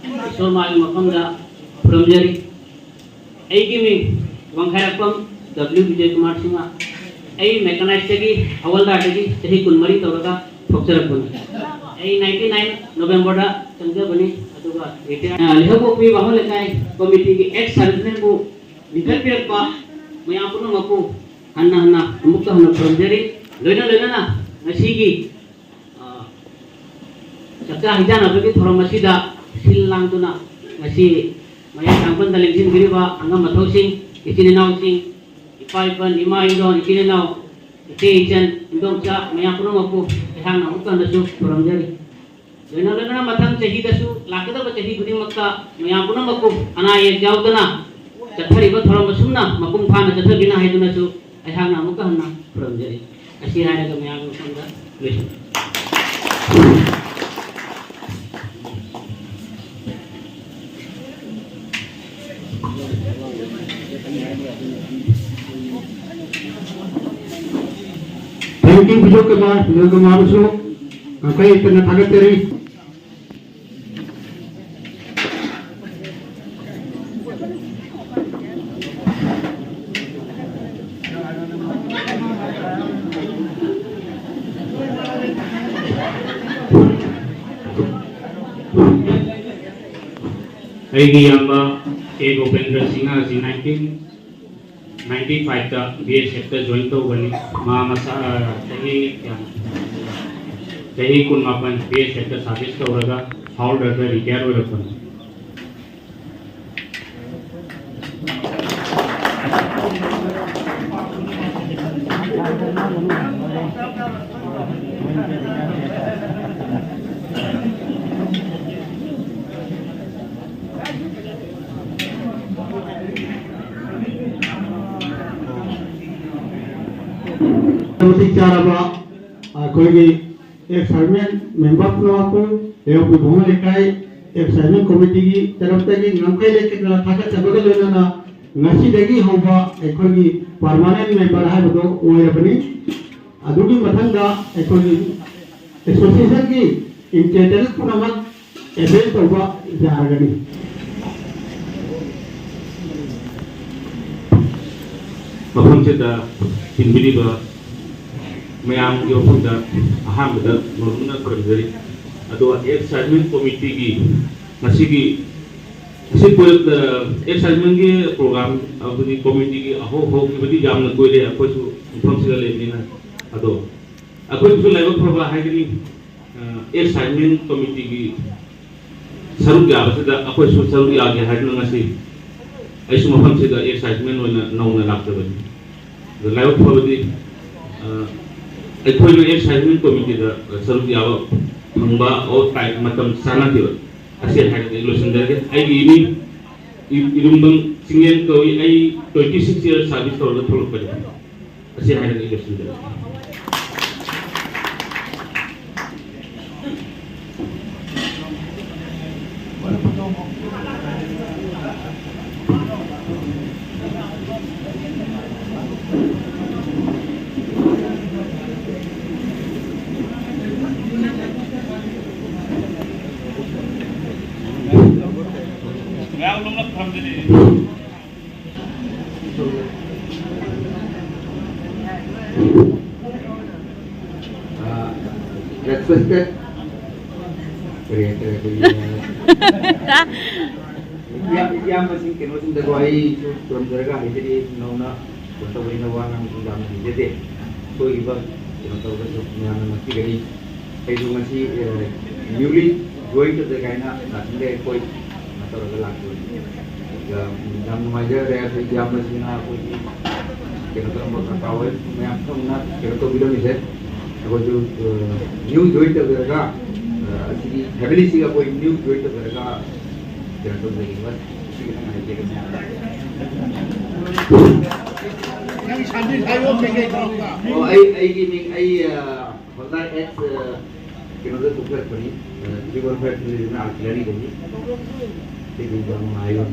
ꯏꯁꯣꯔ ꯃꯥꯒꯤ ꯃꯐꯝꯗ ꯈꯨꯔꯨꯝꯖꯔꯤ꯫ ꯑꯩꯒꯤ ꯃꯤꯡ ꯋꯥꯡꯈꯩꯔꯥꯛꯄꯝ W ꯕꯤꯖꯣꯏ ꯀꯨꯃꯥꯔ ꯁꯤꯡꯍ꯫ ꯑꯩ ꯃꯦꯀꯥꯅꯥꯏꯖꯇꯒꯤ, ꯍꯋꯜꯗꯥꯔꯗꯒꯤ ꯆꯍꯤ ꯀꯨꯟꯃꯔꯤ ꯇꯧꯔꯒ ꯊꯣꯛꯆꯔꯛꯄꯅꯤ꯫ ꯑꯩ ninety nine November ꯗ ꯆꯪꯖꯕꯅꯤ, ꯑꯗꯨꯒ retire, ꯑ, ꯂꯩꯍꯧꯄꯣꯛꯄꯤ ꯚꯥꯃꯣꯟ ꯂꯩꯀꯥꯏ committee ꯒꯤ ex serviceman ꯕꯨ ꯂꯤꯡꯈꯠꯄꯤꯔꯛꯄ ꯃꯌꯥꯝ ꯄꯨꯝꯅꯃꯛꯄꯨ ꯍꯟꯅ ꯍꯟꯅ ꯑꯃꯨꯛꯀ ꯍꯟꯅ ꯈꯨꯔꯨꯝꯖꯔꯤ꯫ ꯂꯣꯏꯅ ꯂꯣꯏꯅꯅ ꯉꯁꯤꯒꯤ, ꯑ, ꯆꯥꯛꯆꯥ ꯍꯩꯖꯥꯟꯅꯕꯒꯤ ꯊꯧꯔꯝ ꯑꯁꯤꯗ ꯁꯤꯜ ꯂꯥꯡꯗꯨꯅ ꯉꯁꯤ ꯃꯌꯥꯏ ꯊꯥꯡꯄꯟꯗ ꯂꯦꯡꯁꯤꯟꯕꯤꯔꯤꯕ ꯑꯉꯝ ꯑꯊꯧꯁꯤꯡ, ꯏꯆꯤꯟ ꯏꯅꯥꯎꯁꯤꯡ, ꯏꯄꯥ ꯏꯄꯟ, ꯏꯃꯥ ꯏꯟꯗꯣꯟ, ꯏꯆꯤꯟ ꯏꯅꯥꯎ, ꯏꯆꯦ ꯏꯆꯟ, ꯏꯟꯗꯣꯝꯆꯥ ꯃꯌꯥꯝ ꯄꯨꯝꯅꯃꯛꯄꯨ ꯑꯩꯍꯥꯛꯅ ꯑꯃꯨꯛꯀ ꯍꯟꯅꯁꯨ ꯈꯨꯔꯨꯝꯖꯔꯤ꯫ ꯂꯣꯏꯅ ꯂꯣꯏꯅꯅ ꯃꯊꯪ ꯆꯍꯤꯗꯁꯨ ꯂꯥꯛꯀꯗꯕ ꯆꯍꯤ ꯈꯨꯗꯤꯡꯃꯛꯇ ꯃꯌꯥꯝ ꯄꯨꯝꯅꯃꯛꯄꯨ ꯑꯅꯥ ꯑꯌꯦꯛ ꯌꯥꯎꯗꯅ ꯆꯠꯊꯔꯤꯕ ꯊꯧꯔꯝ ꯑꯁꯨꯝꯅ ꯃꯄꯨꯡ ꯐꯥꯅ ꯆꯠꯊꯕꯤꯅ ꯍꯥꯏꯗꯨꯅꯁꯨ ꯑꯩꯍꯥꯛꯅ ꯑꯃꯨꯛꯀ ꯍꯟꯅ ꯈꯨꯔꯨꯝꯖꯔꯤ꯫ ꯑꯁꯤ ꯍꯥꯏꯔꯒ ꯃꯌꯥꯝꯒꯤ ꯃꯐꯝꯗ ꯂꯣꯏꯁꯤꯟꯖꯔꯤ꯫ Thank you, ꯕꯤꯖꯣꯏ ꯀꯨꯃꯥꯔ, ꯕꯤꯖꯣꯏ ꯀꯨꯃꯥꯔꯕꯨꯁꯨ ꯉꯝꯈꯩ ꯂꯩꯇꯅ ꯊꯥꯒꯠꯆꯔꯤ꯫ ꯑꯩꯒꯤ ꯏꯌꯥꯝꯕ ꯑꯦ ꯒꯣꯄꯦꯟꯗ꯭ꯔ ꯁꯤꯡꯍ ꯑꯁꯤ ꯅꯥꯏꯟꯇꯤꯟ ꯅꯥꯏꯟꯇꯤ ꯐꯥꯏꯚꯇ ꯕꯤ ꯑꯦꯁ ꯑꯦꯐꯇ ꯖꯣꯏꯟ ꯇꯧꯕꯅꯤ꯫ ꯃꯥ ꯃꯁꯥ, ꯑ, ꯆꯍꯤ ꯀꯌꯥ? ꯆꯍꯤ ꯀꯨꯟꯃꯥꯄꯟ ꯕꯤ ꯑꯦꯁ ꯑꯦꯐꯇ ꯁꯥꯔꯚꯤꯁ ꯇꯧꯔꯒ ꯍꯥꯎꯜꯗꯔꯗ ꯔꯤꯇꯥꯌꯔ ꯑꯣꯏꯔꯛꯄꯅꯤ꯫ ꯃꯇꯤꯛ ꯆꯥꯔꯕ ꯑꯩꯈꯣꯏꯒꯤ ꯑꯦꯛꯁ ꯆꯤꯌꯔꯃꯦꯟ ꯃꯦꯝꯕꯔ ꯄꯨꯝꯅꯃꯛꯄꯨ ꯂꯩꯉꯥꯛꯄꯣꯛꯄꯤ ꯕꯥꯃꯣꯟ ꯂꯩꯀꯥꯏ ꯑꯦꯛꯁ ꯆꯤꯌꯔꯃꯦꯟ ꯀꯣꯃꯤꯇꯤꯒꯤ ꯇꯔꯞꯇꯒꯤ ꯉꯝꯈꯩ ꯂꯩꯇꯅ ꯊꯥꯒꯠꯆꯕꯒ ꯂꯣꯏꯅꯅ ꯉꯁꯤꯗꯒꯤ ꯍꯧꯕ ꯑꯩꯈꯣꯏꯒꯤ ꯄꯔꯃꯥꯅꯦꯟ ꯃꯦꯝꯕꯔ ꯍꯥꯏꯕꯗꯣ ꯑꯣꯏꯔꯕꯅꯤ꯫ ꯑꯗꯨꯒꯤ ꯃꯊꯪꯗ ꯑꯩꯈꯣꯏꯒꯤ ꯑꯦꯁꯣꯁꯤꯌꯦꯁꯟꯒꯤ ꯏꯟꯇꯦꯟꯗꯦꯟ ꯄꯨꯝꯅꯃꯛ ꯑꯦꯕꯦꯜ ꯇꯧꯕ ꯌꯥꯔꯒꯅꯤ꯫ ꯃꯐꯝꯁꯤꯗ ꯇꯤꯟꯕꯤꯔꯤꯕ ꯃꯌꯥꯝꯒꯤ ꯃꯐꯝꯗ ꯑꯍꯥꯟꯕꯗ ꯅꯣꯂꯨꯛꯅ ꯈꯨꯔꯨꯝꯖꯔꯤ꯫ ꯑꯗꯣ ꯑꯦꯛꯁ ꯆꯤꯌꯔꯃꯦꯟ ꯀꯣꯃꯤꯇꯤꯒꯤ ꯉꯁꯤꯒꯤ, ꯉꯁꯤ ꯄꯨꯂꯞ, ꯑ, ꯑꯦꯛꯁ ꯆꯤꯌꯔꯃꯦꯟꯒꯤ ꯄ꯭ꯔꯣꯒ꯭ꯔꯥꯝ, ꯑꯩꯈꯣꯏꯒꯤ ꯀꯣꯃꯤꯇꯤꯒꯤ ꯑꯍꯧ ꯍꯧꯈꯤꯕꯗꯤ ꯌꯥꯝꯅ ꯀꯨꯏꯔꯦ, ꯑꯩꯈꯣꯏꯁꯨ ꯃꯐꯝꯁꯤꯗ ꯂꯩꯕꯅꯤꯅ꯫ ꯑꯗꯣ ꯑꯩꯈꯣꯏꯒꯤꯁꯨ ꯂꯥꯏꯕꯛ ꯐꯕ ꯍꯥꯏꯒꯅꯤ, ꯑ, ꯑꯦꯛꯁ ꯆꯤꯌꯔꯃꯦꯟ ꯀꯣꯃꯤꯇꯤꯒꯤ ꯁꯔꯨꯛ ꯌꯥꯕꯁꯤꯗ ꯑꯩꯈꯣꯏꯁꯨ ꯁꯔꯨꯛ ꯌꯥꯒꯦ ꯍꯥꯏꯗꯨꯅ ꯉꯁꯤ ꯑꯩꯁꯨ ꯃꯐꯝꯁꯤꯗ ꯑꯦꯛꯁ ꯆꯤꯌꯔꯃꯦꯟ ꯑꯣꯏꯅ ꯅꯧꯅ ꯂꯥꯛꯆꯕꯅꯤ꯫ ꯑꯗꯣ ꯂꯥꯏꯕꯛ ꯐꯕꯗꯤ, ꯑ, ꯑꯩꯈꯣꯏꯅ ꯑꯦꯛꯁ ꯆꯤꯌꯔꯃꯦꯟ ꯀꯣꯃꯤꯇꯤꯗ ꯁꯔꯨꯛ ꯌꯥꯕ ꯐꯪꯕ ꯑꯣ ꯇꯥꯏ ꯃꯇꯝ ꯆꯥꯅꯈꯤꯕ꯫ ꯑꯁꯤ ꯍꯥꯏꯔꯒ ꯑꯩ ꯂꯣꯏꯁꯤꯟꯖꯔꯒꯦ꯫ ꯑꯩꯒꯤ ꯏꯃꯤꯡ ꯏ-, ꯏꯔꯨꯝꯕꯝ ꯆꯤꯡꯂꯦꯟ ꯀꯧꯏ꯫ ꯑꯩ twenty six years service ꯇꯧꯔꯒ ꯊꯣꯛꯂꯛꯄꯅꯤ꯫ ꯑꯁꯤ ꯍꯥꯏꯔꯒ ꯑꯩ ꯂꯣꯏꯁꯤꯟꯖꯔꯒꯦ꯫ ꯑ, respected, ꯀꯔꯤ ꯍꯥꯏꯇꯥꯔꯦ, ꯑꯩꯈꯣꯏꯒꯤ, ꯑ, ꯏꯌꯥꯝꯕꯁꯤꯡ, ꯀꯩꯅꯣꯁꯤꯡꯗꯀꯣ ꯑꯩꯁꯨ ꯈꯨꯔꯨꯝꯖꯔꯒ ꯍꯥꯏꯖꯔꯤ, ꯅꯧꯅ ꯀꯩꯅꯣ ꯇꯧꯕꯅꯤꯅ ꯋꯥ ꯉꯥꯡꯕꯁꯨ ꯌꯥꯝꯅ ꯍꯩꯖꯗꯦ꯫ ꯁꯣꯏꯈꯤꯕ ꯀꯩꯅꯣ ꯇꯧꯔꯒꯁꯨ ꯃꯌꯥꯝꯅ ꯉꯥꯛꯄꯤꯒꯅꯤ꯫ ꯑꯩꯁꯨ ꯉꯁꯤ, ꯑ, newly join ꯇꯧꯖꯩ ꯀꯥꯏꯅ ꯉꯥꯛꯇꯪꯗꯤ ꯑꯩꯈꯣꯏ ꯀꯩꯅꯣ ꯇꯧꯔꯒ ꯂꯥꯛꯄꯅꯤ꯫ ꯑꯗꯨꯒ ꯌꯥꯝ ꯅꯨꯡꯉꯥꯏꯖꯔꯦ, ꯑꯩꯈꯣꯏ ꯏꯌꯥꯝꯕꯁꯤꯡꯅ ꯑꯩꯈꯣꯏꯒꯤ ꯀꯩꯅꯣ ꯇꯧꯔꯝꯕ ꯀꯀꯥ ꯍꯣꯏ ꯃꯌꯥꯝ ꯄꯨꯝꯅ ꯀꯩꯅꯣ ꯇꯧꯕꯤꯔꯝꯃꯤꯁꯦ꯫ ꯑꯩꯈꯣꯏꯁꯨ, ꯑ, new join ꯇꯧꯖꯔꯒ, ꯑ, ꯑꯁꯤꯒꯤ family ꯁꯤꯒ ꯑꯩꯈꯣꯏ new join ꯇꯧꯖꯔꯒ ꯀꯩꯅꯣ ꯇꯧꯖꯒꯦ꯫ ꯁꯤꯒꯤ ꯅꯨꯡꯉꯥꯏꯖꯒꯦ ꯃꯌꯥꯝꯗ꯫ ꯅꯪ ꯁꯥꯟꯇꯤ ꯁꯥꯏꯕꯣꯝ ꯀꯩꯀꯩ ꯇꯧꯔꯛꯄ? ꯑꯣ, ꯑꯩ, ꯑꯩꯒꯤ ꯃꯤꯡ, ꯑꯩ, ꯑ, ꯍꯣꯟꯗꯥ ꯑꯦꯛꯁ, ꯑ, ꯀꯩꯅꯣꯗ ꯊꯣꯛꯆꯔꯛꯄꯅꯤ, ꯑ, ꯖꯤꯕꯟ ꯐꯦꯁꯇꯤꯚꯦꯜꯅ ꯑꯥꯔꯇꯤꯂꯔꯤꯗꯒꯤ꯫ ꯁꯤꯒꯤ ꯌꯥꯝ ꯅꯨꯡꯉꯥꯏꯕ꯫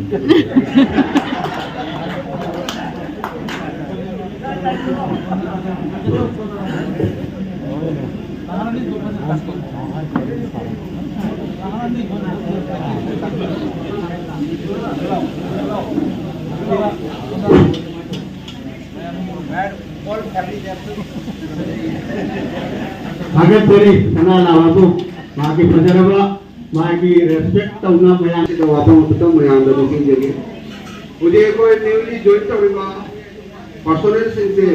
ꯊꯥꯒꯠꯆꯔꯤ ꯁꯅꯥ ꯂꯥꯕꯕꯨ, ꯃꯥꯒꯤ ꯐꯖꯔꯕ, ꯃꯥꯒꯤ respect ꯇꯧꯅ ꯃꯌꯥꯝꯁꯤꯗ ꯋꯥꯐꯝ ꯑꯃꯈꯛꯇꯪ ꯃꯌꯥꯝꯗ ꯅꯤꯡꯁꯤꯡꯖꯒꯦ꯫ ꯍꯧꯖꯤꯛ ꯑꯩꯈꯣꯏ newly join ꯇꯧꯔꯤꯕ personnel ꯁꯤꯡꯁꯦ,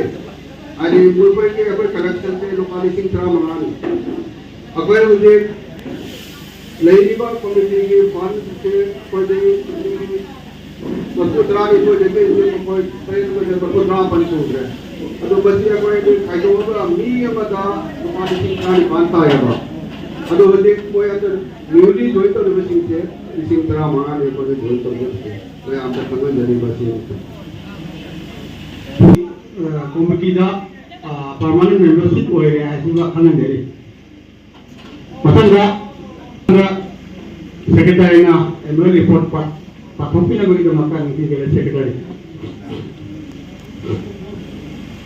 ꯍꯥꯏꯗꯤ ꯃꯈꯣꯏꯒꯤ ꯑꯩꯈꯣꯏ collection ꯁꯦ ꯂꯨꯄꯥ ꯂꯤꯁꯤꯡ ꯇꯔꯥꯃꯉꯥꯅꯤ꯫ ꯑꯩꯈꯣꯏ ꯍꯧꯖꯤꯛ ꯂꯩꯔꯤꯕ committee ꯒꯤ fund ꯁꯦ ꯑꯩꯈꯣꯏꯗꯤ ꯃꯔꯐꯨ ꯇꯔꯥꯅꯤꯊꯣꯏꯗꯒꯤ ꯍꯧꯖꯤꯛ ꯑꯩꯈꯣꯏ ꯇꯔꯦꯠ ꯑꯃꯗ ꯃꯔꯐꯨ ꯇꯔꯥꯃꯥꯄꯟ ꯁꯨꯈ꯭ꯔꯦ꯫ ꯑꯗꯣ ꯃꯁꯤ ꯑꯩꯈꯣꯏ ꯈꯥꯏꯗꯣꯛꯑꯒ ꯃꯤ ꯑꯃꯗ ꯂꯨꯄꯥ ꯂꯤꯁꯤꯡ ꯇꯔꯥꯅꯤꯄꯥꯟ ꯇꯥꯏꯌꯦꯕ꯫ ꯑꯗꯣ ꯍꯧꯖꯤꯛ ꯃꯣꯏ ꯑꯗꯨ newly join ꯇꯧꯔꯤꯕꯁꯤꯡꯁꯦ ꯂꯤꯁꯤꯡ ꯇꯔꯥꯃꯉꯥꯅꯤ ꯑꯩꯈꯣꯏꯅ join ꯇꯧꯖꯕꯁꯦ꯫ ꯃꯌꯥꯝꯗ ꯈꯪꯍꯟꯖꯅꯤꯡꯕ ꯑꯁꯤ꯫ ꯑ, committee ꯗ, ꯑ, permanent membership ꯑꯣꯏꯔꯦ ꯍꯥꯏꯁꯤꯃ ꯈꯪꯍꯟꯖꯔꯤ꯫ ꯃꯊꯪꯗ, ꯃꯊꯪꯗ secretary ꯅ annual report ꯄꯥ-, ꯄꯥꯊꯣꯛꯄꯤꯅꯕꯒꯤꯗꯃꯛꯇ ꯅꯤꯡꯁꯤꯡꯖꯔꯤ, secretary꯫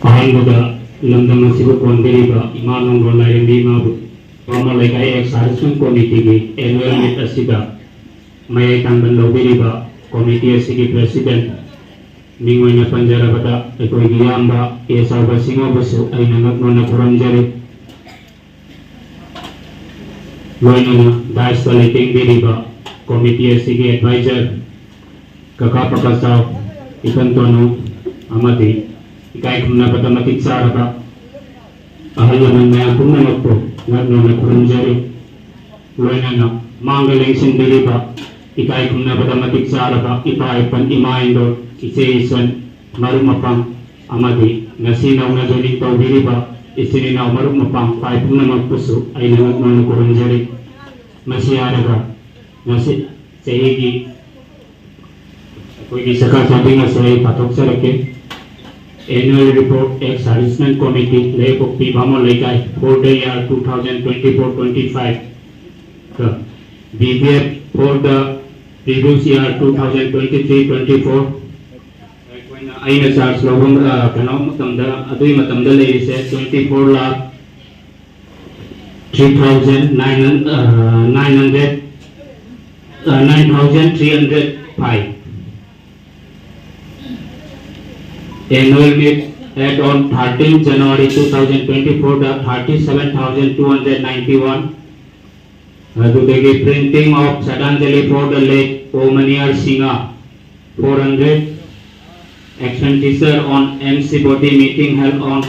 ꯑꯍꯥꯟꯕꯗ ꯂꯝꯗꯝ ꯑꯁꯤꯕꯨ ꯀꯣꯟꯕꯤꯔꯤꯕ ꯏꯃꯥ ꯅꯣꯡꯗꯣꯟ ꯂꯥꯏꯔꯦꯝꯕꯤ ꯏꯃꯥꯕꯨ, ꯕꯥꯃꯣꯟ ꯂꯩꯀꯥꯏ excise committee ꯒꯤ annual meet ꯑꯁꯤꯗ ꯃꯌꯥꯏ ꯊꯪꯕ ꯂꯧꯕꯤꯔꯤꯕ committee ꯑꯁꯤꯒꯤ president ꯃꯤꯡ ꯑꯣꯏꯅ ꯄꯟꯖꯔꯕꯗ ꯑꯩꯈꯣꯏꯒꯤ ꯏꯌꯥꯝꯕ ꯀꯦ ꯆꯥꯎꯕ ꯁꯤꯡꯍꯕꯨꯁꯨ ꯑꯩꯅ ꯉꯛ ꯅꯣꯟꯅ ꯈꯨꯔꯨꯝꯖꯔꯤ꯫ ꯂꯣꯏꯅꯅ dais ꯇ ꯂꯩꯇꯦꯡꯕꯤꯔꯤꯕ committee ꯑꯁꯤꯒꯤ advisor ꯀꯀꯥ ꯄꯀꯥ ꯆꯥꯎ, ꯏꯈꯟ ꯇꯣꯅꯨ ꯑꯃꯗꯤ ꯏꯀꯥꯏ ꯈꯨꯝꯅꯕꯗ ꯃꯇꯤꯛ ꯆꯥꯔꯕ ꯑꯍꯜ ꯂꯃꯟ ꯃꯌꯥꯝ ꯄꯨꯝꯅꯃꯛꯄꯨ ꯉꯛ ꯅꯧꯅ ꯈꯨꯔꯨꯝꯖꯔꯤ꯫ ꯂꯣꯏꯅꯅ ꯃꯥꯡꯗ ꯂꯦꯡꯁꯤꯟꯕꯤꯔꯤꯕ ꯏꯀꯥꯏ ꯈꯨꯝꯅꯕꯗ ꯃꯇꯤꯛ ꯆꯥꯔꯕ ꯏꯄꯥ ꯏꯄꯟ, ꯏꯃꯥ ꯏꯟꯗꯣꯜ, ꯏꯆꯦ ꯏꯆꯟ, ꯃꯔꯨꯞ ꯃꯄꯥꯡ ꯑꯃꯗꯤ ꯉꯁꯤ ꯅꯧꯅ joining ꯇꯧꯕꯤꯔꯤꯕ ꯏꯆꯤꯟ ꯏꯅꯥꯎ ꯃꯔꯨꯞ ꯃꯄꯥꯡ ꯄꯥꯏ ꯄꯨꯝꯅꯃꯛꯄꯨꯁꯨ ꯑꯩꯅ ꯉꯛ ꯅꯧꯅ ꯈꯨꯔꯨꯝꯖꯔꯤ꯫ ꯃꯁꯤ ꯍꯥꯏꯔꯒ ꯉꯁꯤ ꯆꯍꯤꯒꯤ ꯑꯩꯈꯣꯏꯒꯤ ꯆꯀꯥ ꯆꯥꯕꯤꯡ ꯑꯁꯤ ꯑꯩ ꯄꯥꯊꯣꯛꯆꯔꯛꯀꯦ꯫ Annual Report, Ex Servicemen Committee, ꯂꯩꯄꯣꯛꯄꯤ ꯕꯥꯃꯣꯟ ꯂꯩꯀꯥꯏ, for the year two thousand twenty-four twenty-five. B B F for the previous year two thousand twenty-three twenty-four. ꯑꯩꯈꯣꯏꯅ, ꯑꯩꯅ charge ꯂꯧꯕ, ꯑ, ꯀꯩꯅꯣ ꯃꯇꯝꯗ, ꯑꯗꯨꯒꯤ ꯃꯇꯝꯗ ꯂꯩꯔꯤꯁꯦ twenty four lakh three thousand nine hundred, uh, nine hundred, uh, nine thousand three hundred five. Annual meet held on thirteenth January two thousand twenty-four, the thirty-seven thousand two hundred ninety-one. ꯑꯗꯨꯗꯒꯤ printing of Shraddhanjali for the late O Maniar Singha, four hundred. Expenditure on M C body meeting held on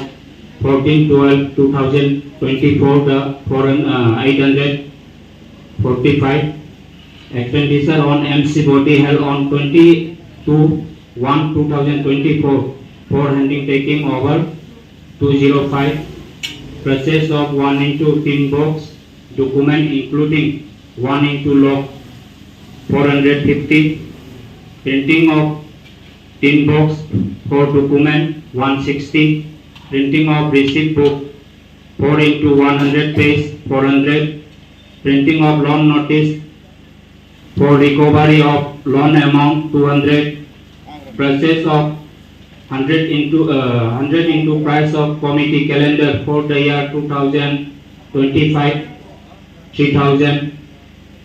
fourteen twelve two thousand twenty-four, the foreign, uh, eight hundred forty-five. Expenditure on M C body held on twenty-two one two thousand twenty-four, for handing taking over two zero five. Purchase of one into tin box document including one into lock, four hundred fifty. Printing of tin box for document, one sixty. Printing of receipt book, four into one hundred page, four hundred. Printing of loan notice for recovery of loan amount, two hundred. Purchase of hundred into, uh, hundred into price of committee calendar for the year two thousand twenty-five, three thousand.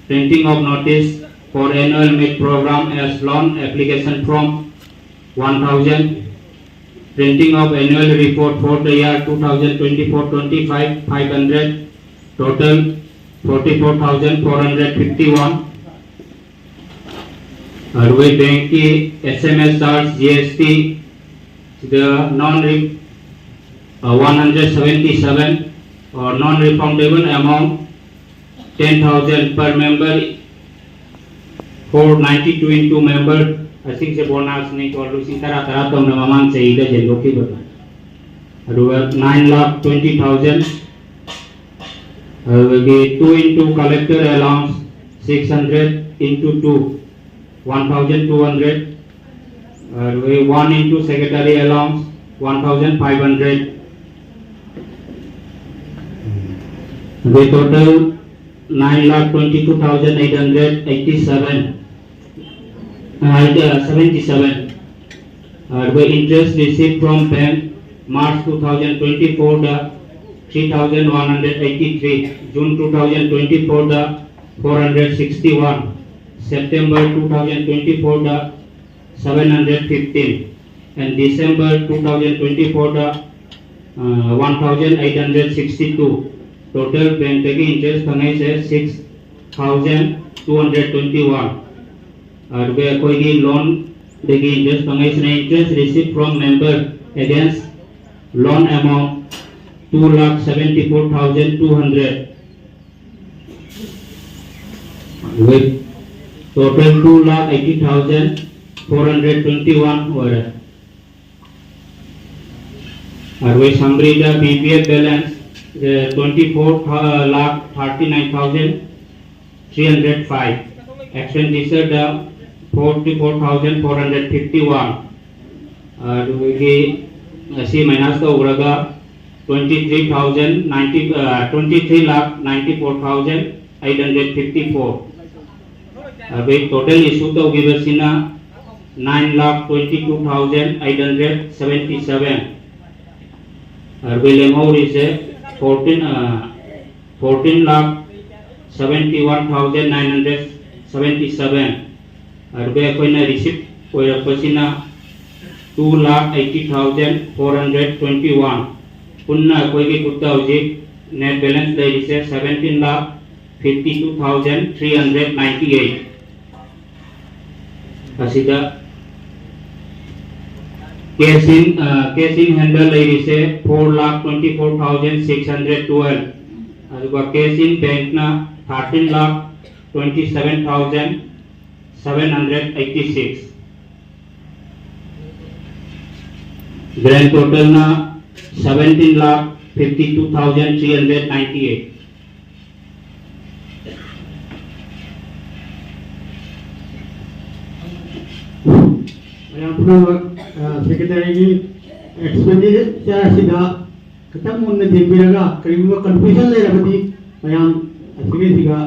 Printing of notice for annual meet program as loan application form, one thousand. Printing of annual report for the year two thousand twenty-four twenty-five, five hundred. Total forty-four thousand four hundred fifty-one. ꯑꯗꯨꯒ ꯕꯦꯡꯛꯀꯤ S M S charge, G S T, ꯁꯤꯗ non, one hundred seventy seven, or non refundable amount ten thousand per member, for ninety two into member, ꯑꯁꯤꯒꯤꯁꯦ ꯕꯣꯅꯁꯅꯤꯀꯣ, ꯂꯤꯁꯤꯡ ꯇꯔꯥ ꯇꯔꯥ ꯇꯧꯅ ꯃꯃꯥꯡ ꯆꯍꯤꯗ ꯌꯦꯟꯊꯣꯛꯈꯤꯕꯗꯣ꯫ ꯑꯗꯨꯒ ꯅꯥꯏꯟ ꯂꯥꯈ ꯇ꯭ꯋꯦꯟꯇꯤ ꯊꯥꯎꯖꯟ, ꯑꯗꯨꯗꯒꯤ two into collector allowance, six hundred into two, one thousand two hundred, ꯑꯗꯨꯗꯒꯤ one into secretary allowance, one thousand five hundred, ꯑꯗꯨꯗꯒꯤ total nine lakh twenty two thousand eight hundred eighty seven, seventy seven. ꯑꯗꯨꯒ interest received from bank, March two thousand twenty-fourꯗ three thousand one hundred eighty-three, June two thousand twenty-fourꯗ four hundred sixty-one, September two thousand twenty-fourꯗ seven hundred fifteen, and December two thousand twenty-fourꯗ, uh, one thousand eight hundred sixty-two. Total bankꯇꯒꯤ interest ꯐꯪꯉꯛꯏꯁꯦ six thousand two hundred twenty-one꯫ ꯑꯗꯨꯒ ꯑꯩꯈꯣꯏꯒꯤ loanꯗꯒꯤ interest ꯐꯪꯉꯛꯏꯁꯤꯅ interest received from member against loan amount two lakh seventy four thousand two hundred, with total two lakh eighty thousand four hundred twenty one ꯑꯣꯏꯔꯦ꯫ ꯑꯗꯨꯒ summary ꯗ B P F balance, uh, twenty four lakh thirty nine thousand three hundred five, expenditure ꯗ forty four thousand four hundred fifty one, ꯑꯗꯨꯗꯒꯤ ꯑꯁꯤ minus ꯇꯧꯈ꯭ꯔꯒ twenty three thousand ninety, uh, twenty three lakh ninety four thousand eight hundred fifty four꯫ ꯑꯗꯨꯗꯩ total issue ꯇꯧꯈꯤꯕꯁꯤꯅ nine lakh twenty two thousand eight hundred seventy seven꯫ ꯑꯗꯨꯗꯩ ꯂꯦꯝꯍꯧꯔꯤꯁꯦ fourteen, uh, fourteen lakh seventy one thousand nine hundred seventy seven꯫ ꯑꯗꯨꯒ ꯑꯩꯈꯣꯏꯅ receive ꯑꯣꯏꯔꯛꯄꯁꯤꯅ two lakh eighty thousand four hundred twenty one꯫ ꯄꯨꯟꯅ ꯑꯩꯈꯣꯏꯒꯤ ꯈꯨꯠꯇ ꯍꯧꯖꯤꯛ net balance ꯂꯩꯔꯤꯁꯦ seventeen lakh fifty two thousand three hundred ninety eight꯫ ꯑꯁꯤꯗ cash in cash in handꯗ ꯂꯩꯔꯤꯁꯦ four lakh twenty four thousand six hundred twelve, ꯑꯗꯨꯒ cash in bankꯅ thirteen lakh twenty seven thousand seven hundred eighty six, grand totalꯅ seventeen lakh fifty two thousand three hundred ninety eight꯫ ꯃꯌꯥꯝ ꯄꯨꯝꯅꯃꯛ, ꯑ, ꯁꯦꯀ꯭ꯔꯦꯇꯔꯤꯒꯤ expenditure ꯑꯁꯤꯗ ꯈꯤꯇꯪ ꯃꯨꯟꯅ ꯌꯦꯡꯕꯤꯔꯒ, ꯀꯔꯤꯒꯨꯝꯕ ꯀꯟꯐ꯭ꯌꯨꯖꯟ ꯂꯩꯔꯕꯗꯤ ꯃꯌꯥꯝ ꯑꯁꯤꯒꯤꯁꯤꯒ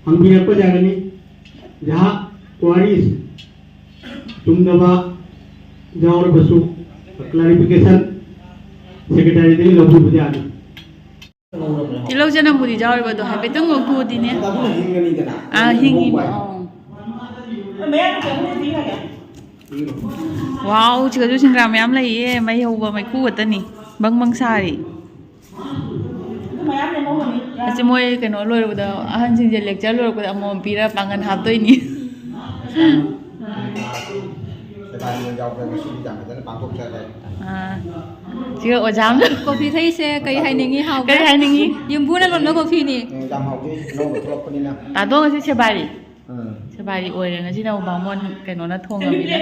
ꯍꯪꯕꯤꯔꯛꯄ ꯌꯥꯒꯅꯤ꯫ ꯖꯍꯥ ꯀ꯭ꯋꯥꯔꯤꯁ ꯆꯨꯝꯗꯕ ꯌꯥꯎꯔꯕꯁꯨ ꯀ꯭ꯂꯥꯔꯤꯐꯤꯀꯦꯁꯟ ꯁꯦꯀ꯭ꯔꯦꯇꯔꯤꯗꯒꯤ ꯂꯧꯕꯤꯕ ꯌꯥꯅꯤ꯫ ꯇꯤꯜꯍꯧ ꯆꯅꯝꯕꯨꯗꯤ ꯌꯥꯎꯔꯤꯕ, ꯑꯗꯣ ꯍꯥꯏꯐꯦꯠꯇꯪ ꯉꯧꯊꯣꯛꯑꯗꯤꯅꯦ꯫ ꯑꯗꯨꯅ ꯍꯤꯡꯒꯅꯤꯗꯅ꯫ ꯑꯥ, ꯍꯤꯡꯉꯤꯕ꯫ ꯉꯧꯕ ꯍꯥꯏ-, ꯑꯥ꯫ ꯋꯥꯎ, ꯁꯤꯗꯁꯨ ꯁꯤꯡꯒ꯭ꯔꯥ ꯃꯌꯥꯝ ꯂꯩꯌꯦ꯫ ꯃꯩ ꯍꯧꯕ ꯃꯩꯈꯨ ꯈꯛꯇꯅꯤ꯫ ꯕꯪ ꯕꯪ ꯁꯥꯔꯤ꯫ ꯑꯁꯤ ꯃꯣꯏ ꯀꯩꯅꯣ ꯂꯣꯏꯔꯛꯄꯗ, ꯑꯍꯟꯁꯤꯡꯁꯦ ꯂꯦꯛꯆꯔ ꯂꯣꯏꯔꯛꯄꯗ ꯑꯃꯃꯝ ꯄꯤꯔ ꯄꯥꯡꯒꯟ ꯍꯥꯞꯇꯣꯏꯅꯤ꯫ ꯁꯦꯕꯥꯔꯤ ꯌꯥꯎꯕ ꯉꯁꯤꯗꯤ ꯌꯥꯝ ꯐꯖꯅ ꯄꯥꯡꯊꯣꯛꯆꯔꯦ꯫ ꯑꯥ꯫ ꯁꯤꯒ ꯑꯣꯖꯥ ꯑꯃꯅ ꯀꯣꯐꯤ ꯊꯛꯏꯁꯦ ꯀꯩ ꯍꯥꯏꯅꯤꯡꯉꯤ? ꯍꯥꯎꯕ꯭ꯔꯥ? ꯀꯩ ꯍꯥꯏꯅꯤꯡꯉꯤ? ꯌꯨꯝꯕꯨꯅ ꯂꯣꯟꯕ ꯀꯣꯐꯤꯅꯤ꯫ ꯎꯝ, ꯌꯥꯝ ꯍꯥꯎꯖꯩ꯫ ꯑꯅꯧꯕ ꯊꯣꯛꯂꯛꯄꯅꯤꯅ꯫ ꯇꯥꯗꯣ ꯉꯁꯤ ꯁꯦꯕꯥꯔꯤ꯫ ꯎꯝ꯫ ꯁꯦꯕꯥꯔꯤ ꯑꯣꯏꯔꯦ ꯉꯁꯤꯅ ꯑꯃꯨꯛ ꯕꯥꯃꯣꯟ ꯀꯩꯅꯣꯅ ꯊꯣꯡꯉꯃꯤꯅ꯫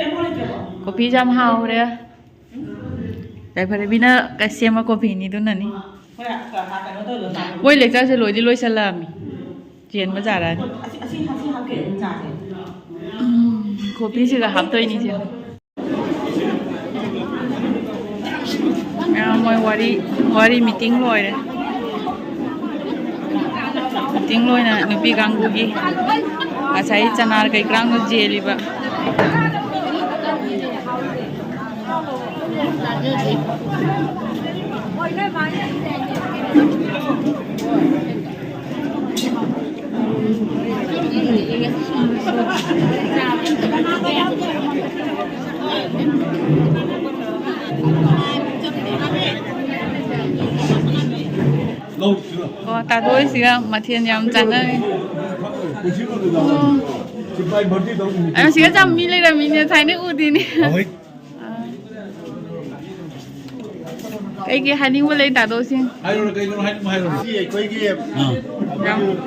ꯀꯣꯐꯤꯁꯦ ꯌꯥꯝ ꯍꯥꯎꯔꯦ꯫ ꯌꯥꯏꯐꯔꯦꯕꯤꯅ ꯀ-, ꯁꯦꯝꯕ ꯀꯣꯐꯤꯅꯤ ꯑꯗꯨꯅꯅꯤ꯫ ꯃꯣꯏ ꯂꯦꯛꯆꯔꯁꯦ ꯂꯣꯏꯗꯤ ꯂꯣꯏꯁꯜꯂꯛꯑꯃꯤ꯫ ꯆꯦꯟꯕ ꯖꯥꯔꯅꯤ꯫ ꯎꯝ, ꯀꯣꯐꯤꯁꯤꯒ ꯍꯥꯞꯇꯣꯏꯅꯤ ꯁꯦ꯫ ꯃꯌꯥꯝ ꯃꯣꯏ ꯋꯥꯔꯤ, ꯋꯥꯔꯤ ꯃꯤꯇꯤꯡ ꯂꯣꯏꯔꯦ꯫ ꯃꯤꯇꯤꯡ ꯂꯣꯏꯅ ꯅꯨꯄꯤ ꯀꯥꯡꯕꯨꯒꯤ ꯉꯁꯥꯏ ꯆꯅꯥꯔ ꯀꯩꯀ꯭ꯔꯥꯡꯗꯣ ꯆꯦꯜꯂꯤꯕ꯫ ꯑꯣ, ꯇꯥꯗꯣꯏꯁꯤꯒ ꯃꯊꯦꯜ ꯌꯥꯝ ꯆꯥꯟꯅꯔꯦ꯫ ꯑꯣ꯫ ꯑ, ꯁꯤꯒ ꯆꯥꯕ ꯃꯤ ꯂꯩꯔꯝꯃꯤꯅꯦ, ꯊꯥꯏꯅ ꯎꯗꯦꯅꯦ꯫ ꯑꯍꯣꯏ꯫ ꯑꯥ꯫ ꯀꯩꯀꯩ ꯍꯥꯏꯅꯤꯡꯕ ꯂꯩ ꯇꯥꯗꯣꯁꯤꯡ? ꯍꯥꯏꯔꯣꯅꯦ, ꯀꯩꯅꯣ ꯍꯥꯏꯅꯤꯡꯕ ꯍꯥꯏꯔꯣꯅꯦ꯫ ꯁꯤ ꯑꯩꯈꯣꯏꯒꯤ ꯑꯥ꯫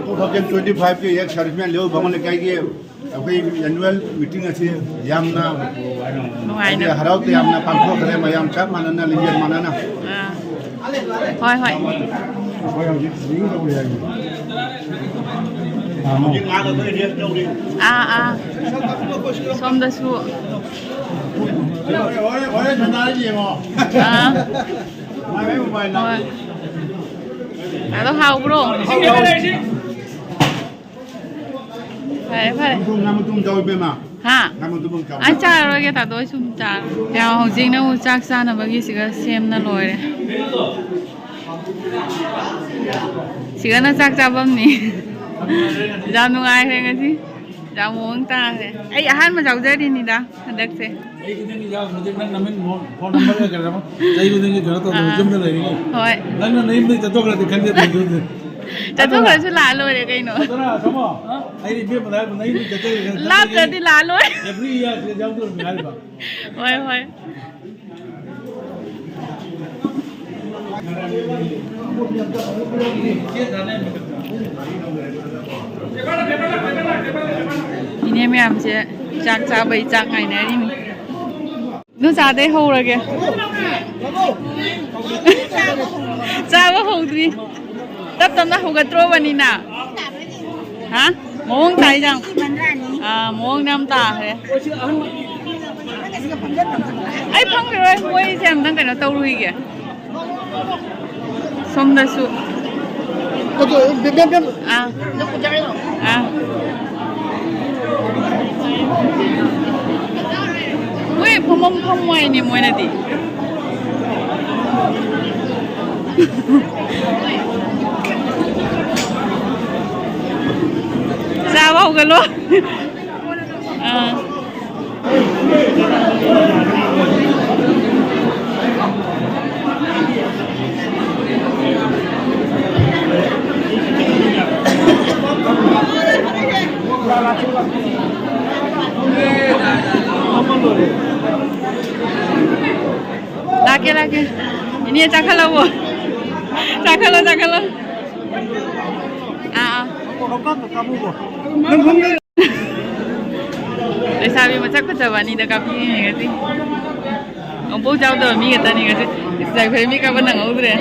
ꯇꯨ ꯊꯥꯎꯖꯟ ꯇ꯭ꯋꯦꯟꯇꯤ ꯐꯥꯏꯚꯀꯤ ꯑꯦꯛꯁ ꯁꯔꯚꯤꯁꯃꯦꯟ ꯂꯤꯑꯣ ꯕꯥꯃꯣꯟ ꯂꯩꯀꯥꯏꯒꯤ ꯑꯩꯈꯣꯏ ꯑꯦꯅꯨꯋꯦꯜ ꯃꯤꯇꯤꯡ ꯑꯁꯤ ꯌꯥꯝꯅ ꯅꯨꯡꯉꯥꯏꯅ꯫ ꯍꯥꯏꯗꯤ ꯍꯔꯥꯎ ꯇꯌꯥꯝꯅ ꯄꯥꯡꯊꯣꯛꯈ꯭ꯔꯦ, ꯃꯌꯥꯝ ꯆꯞ ꯃꯥꯟꯅꯅ, ꯂꯤꯡꯖꯦꯜ ꯃꯥꯟꯅꯅ꯫ ꯑꯥ꯫ ꯍꯣꯏ, ꯍꯣꯏ꯫ ꯑꯩꯈꯣꯏ ꯍꯧꯖꯤꯛ ꯗ꯭ꯔꯤꯡ ꯇꯧꯔꯤ ꯍꯥꯏꯕꯅꯤ꯫ ꯍꯧꯖꯤꯛ ꯉꯥꯏꯍꯥꯛ ꯑꯩꯈꯣꯏ ꯔꯦꯁ ꯇꯧꯔꯤ꯫ ꯑꯥ, ꯑꯥ꯫ ꯁꯣꯝꯗꯁꯨ꯫ ꯍꯣꯔꯦꯟ, ꯍꯣꯔꯦꯟ ꯁꯥꯟꯅꯔꯁꯤ ꯌꯦꯡꯉꯣ꯫ ꯑꯥ꯫ ꯅꯨꯡꯉꯥꯏꯕꯩ ꯃꯣꯕꯥꯏꯜꯗ꯫ ꯍꯣꯏ꯫ ꯑꯗꯣ ꯍꯥꯎꯕ꯭ꯔꯣ? ꯐꯔꯦ, ꯐꯔꯦ꯫ ꯃꯇꯨꯝ, ꯉꯥ ꯃꯇꯨꯝ ꯆꯥꯎ, ꯏꯕꯦꯝꯃ꯫ ꯍꯥ? ꯉꯥ ꯃꯇꯨꯝ ꯑꯃ ꯆꯥꯎ꯫ ꯑꯩ ꯆꯥꯔꯔꯣꯏꯒꯦ, ꯇꯥꯗꯣ, ꯑꯩ ꯁꯨꯝ ꯆꯥꯔꯣꯏ꯫ ꯌꯥꯝ ꯍꯧꯖꯤꯛꯅ ꯑꯃꯨꯛ ꯆꯥꯛ ꯆꯥꯅꯕꯒꯤ ꯁꯤꯒ ꯁꯦꯝꯅ ꯂꯣꯏꯔꯦ꯫ ꯁꯤꯒꯅ ꯆꯥꯛ ꯆꯥꯐꯝꯅꯤ꯫ ꯌꯥꯝ ꯅꯨꯡꯉꯥꯏꯈ꯭ꯔꯦ ꯉꯁꯤ꯫ ꯌꯥꯝ ꯃꯑꯣꯡ ꯇꯥꯈ꯭ꯔꯦ꯫ ꯑꯩ ꯑꯍꯥꯟꯕ ꯌꯥꯎꯖꯔꯤꯅꯤꯗ ꯍꯟꯗꯛꯁꯦ꯫ ꯆꯍꯤ ꯈꯨꯗꯤꯡꯒꯤ ꯌꯥꯎ-, ꯍꯧꯖꯤꯛ ꯅꯪ ꯅꯃꯤꯡ ꯐꯣꯟ, ꯐꯣꯟ ꯅꯝꯕꯔꯒ ꯀꯩꯅꯣ ꯆꯍꯤ ꯈꯨꯗꯤꯡꯒꯤ ꯀꯩꯅꯣ ꯇꯧꯗꯅ ꯑꯥ꯫ ꯌꯨꯝꯗ ꯂꯩꯔꯤꯅꯤ꯫ ꯍꯣꯏ꯫ ꯅꯪꯅ ꯅꯌꯨꯝꯗꯒꯤ ꯆꯠꯊꯣꯛꯈ꯭ꯔꯗꯤ ꯈꯟꯗꯦ ꯑꯗꯨꯗꯤ꯫ ꯆꯠꯊꯣꯛꯈ꯭ꯔꯁꯨ ꯂꯥꯛꯑ ꯂꯣꯏꯔꯦ ꯀꯩꯅꯣ꯫ ꯑꯗꯨꯅ ꯊꯝꯃꯣ꯫ ꯑꯩꯅ ꯏꯕꯦꯝꯃꯗ ꯍꯥꯏꯕ ꯅꯌꯨꯝꯗ ꯆꯠꯊꯣꯛꯈ꯭ꯔꯗꯤ ꯂꯥꯞꯇ꯭ꯔꯗꯤ ꯂꯥꯛꯑ ꯂꯣꯏꯔꯦ꯫ Every year ꯁꯤꯗ ꯌꯥꯎꯗꯣꯔꯤꯕꯅꯤ ꯍꯥꯏꯔꯤꯕ꯫ ꯍꯣꯏ, ꯍꯣꯏ꯫ ꯏꯅꯦ ꯃꯌꯥꯝꯁꯦ ꯆꯥꯛ ꯆꯥꯕꯩ ꯆꯥꯛ ꯉꯥꯏꯅꯔꯤꯃꯤ꯫ ꯅꯨꯆꯥꯗꯩ ꯍꯧꯔꯒꯦ꯫ ꯆꯥꯕ ꯍꯧꯗ꯭ꯔꯤ꯫ ꯇꯞ ꯇꯞꯅ ꯍꯧꯒꯠꯇ꯭ꯔꯣꯕꯅꯤꯅ꯫ ꯍꯥ? ꯃꯑꯣꯡ ꯇꯥꯏ ꯌꯥꯝ꯫ ꯑꯥ, ꯃꯑꯣꯡꯗ ꯌꯥꯝ ꯇꯥꯈ꯭ꯔꯦ꯫ ꯑꯩ ꯐꯝꯈꯤꯔꯣꯏ, ꯃꯣꯏꯁꯦ ꯑꯝꯇꯪ ꯀꯩꯅꯣ ꯇꯧꯔꯨꯈꯤꯒꯦ꯫ ꯁꯣꯝꯗꯁꯨ꯫ ꯑꯗꯣ, ꯕꯦꯝ, ꯕꯦꯝ, ꯕꯦꯝ꯫ ꯑꯥ꯫ ꯑꯥ꯫ ꯃꯣꯏ ꯐꯝꯐꯝ ꯐꯝꯃꯣꯏꯅꯦ ꯃꯣꯏꯅꯗꯤ꯫ ꯆꯥꯕ ꯍꯧꯒꯠꯂꯣ꯫ ꯑꯥ꯫ ꯂꯥꯛꯀꯦ, ꯂꯥꯛꯀꯦ꯫ ꯏꯅꯦ, ꯆꯥꯈꯠꯂꯛꯑꯣ꯫ ꯆꯥꯈꯠꯂꯣ, ꯆꯥꯈꯠꯂꯣ꯫ ꯑꯥ, ꯑꯥ꯫ ꯂꯩꯁꯥꯕꯤ ꯃꯁꯛ ꯐꯖꯕ ꯑꯅꯤꯗ ꯀꯥꯞꯄꯤꯔꯤꯅꯦ ꯉꯁꯤ꯫ ꯑꯃꯨꯛꯐꯥꯎ ꯆꯥꯎꯗꯕ ꯃꯤ ꯈꯛꯇꯅꯤ ꯉꯁꯤ꯫ ꯏꯁ, ꯌꯥꯏꯐꯔꯦ, ꯃꯤ ꯀꯥꯞꯄ ꯅꯪꯍꯧꯗ꯭ꯔꯦ꯫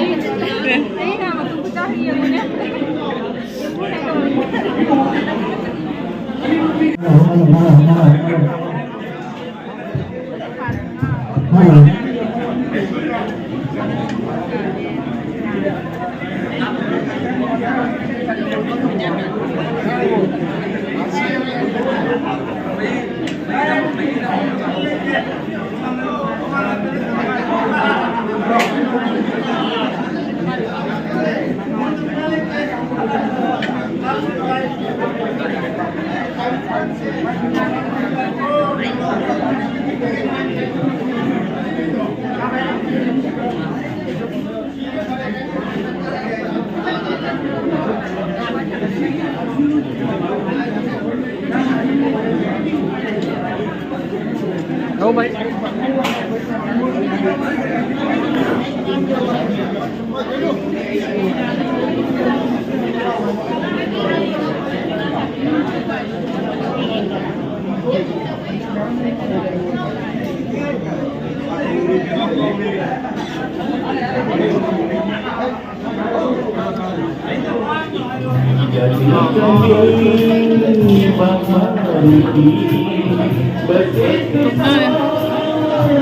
ꯇꯣꯛꯅꯔꯦ꯫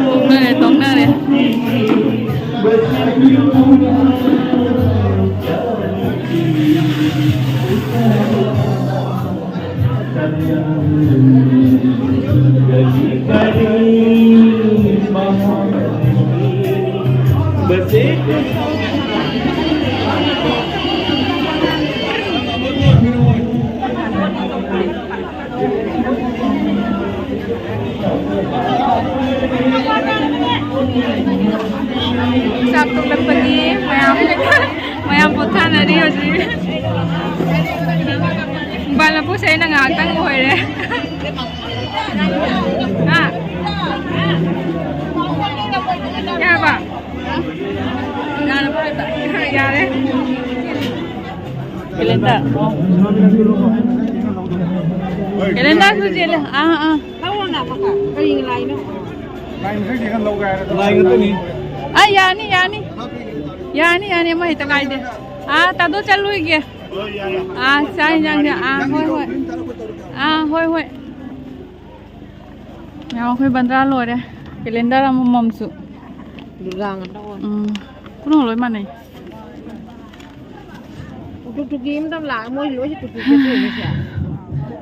ꯇꯣꯛꯅꯔꯦ, ꯇꯣꯛꯅꯔꯦ꯫ ꯆꯥꯛ ꯇꯣꯛꯂꯛꯄꯒꯤ ꯃꯌꯥꯝ, ꯃꯌꯥꯝ ꯄꯣꯊꯥꯅꯔꯤ ꯍꯧꯖꯤꯛ꯫ ꯕꯥꯂꯥ ꯂꯐꯨꯁꯦ ꯑꯩꯅ ꯉꯥꯏꯍꯥꯛꯇꯪ ꯑꯣꯏꯔꯦ꯫ ꯍꯥ? ꯀꯩ ꯍꯥꯏꯕ? ꯌꯥꯔꯦ꯫ ꯀꯦꯂꯦꯟꯗꯔ꯫ ꯀꯦꯂꯦꯟꯗꯔꯁꯨ ꯆꯦꯜꯂꯦ꯫ ꯑꯥ, ꯑꯥ꯫ ꯀꯔꯤ ꯂꯥꯏꯅꯣ? ꯂꯥꯏ ꯉꯥꯛꯇꯅꯤ꯫ ꯑꯥ, ꯌꯥꯅꯤ, ꯌꯥꯅꯤ꯫ ꯌꯥꯅꯤ, ꯌꯥꯅꯤ, ꯑꯃ ꯍꯦꯛꯇ ꯀꯥꯏꯗꯦ꯫ ꯑꯥ, ꯇꯥꯗꯣ ꯆꯠꯂꯨꯏꯒꯦ꯫ ꯑꯥ, ꯆꯥꯛ ꯌꯦꯟꯁꯥꯡꯁꯦ꯫ ꯑꯥ, ꯍꯣꯏ, ꯍꯣꯏ꯫ ꯑꯥ, ꯍꯣꯏ, ꯍꯣꯏ꯫ ꯃꯌꯥꯝ ꯑꯩꯈꯣꯏ ꯕꯟꯗ꯭ꯔꯥ ꯂꯣꯏꯔꯦ꯫ ꯀꯦꯂꯦꯟꯗꯔ ꯑꯃꯃꯝꯁꯨ꯫ ꯗꯨꯔꯒꯥ ꯉꯥꯛꯇ ꯑꯣꯏ꯫ ꯎꯝ꯫ ꯄꯨꯝꯅꯃꯛ ꯂꯣꯏ ꯃꯥꯟꯅꯩ꯫ ꯇꯨꯛ ꯇꯨꯛ ꯇꯨꯛꯀꯤ ꯑꯃꯇꯪ ꯂꯥꯛ-, ꯃꯣꯏ ꯂꯣꯏꯁꯤ ꯇꯨꯛ ꯇꯨꯛ ꯇꯨꯛ ꯇꯨꯛ ꯇꯨꯛ꯫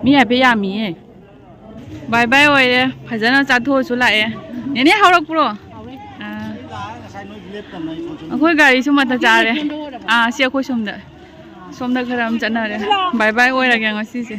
ꯃꯤ ꯍꯥꯏꯐꯦꯠ ꯌꯥꯝꯃꯤꯌꯦ꯫ ꯕꯥꯏ ꯕꯥꯏ ꯑꯣꯏꯔꯦ꯫ ꯐꯖꯅ ꯆꯥꯊꯣꯛꯑꯁꯨ ꯂꯥꯛꯑꯦ꯫ ꯅꯦꯅꯦ ꯍꯧꯔꯛꯄ꯭ꯔꯣ? ꯑꯥ꯫ ꯑꯩꯈꯣꯏ ꯒꯥꯔꯤꯁꯨ ꯃꯊꯛ ꯆꯥꯔꯦ꯫ ꯑꯥ, ꯁꯤ ꯑꯩꯈꯣꯏ ꯁꯣꯝꯗ꯫ ꯁꯣꯝꯗ ꯈꯔ ꯑꯃ ꯆꯠꯅꯔꯦ꯫ ꯕꯥꯏ ꯕꯥꯏ ꯑꯣꯏꯔꯒꯦ ꯉꯁꯤꯁꯦ꯫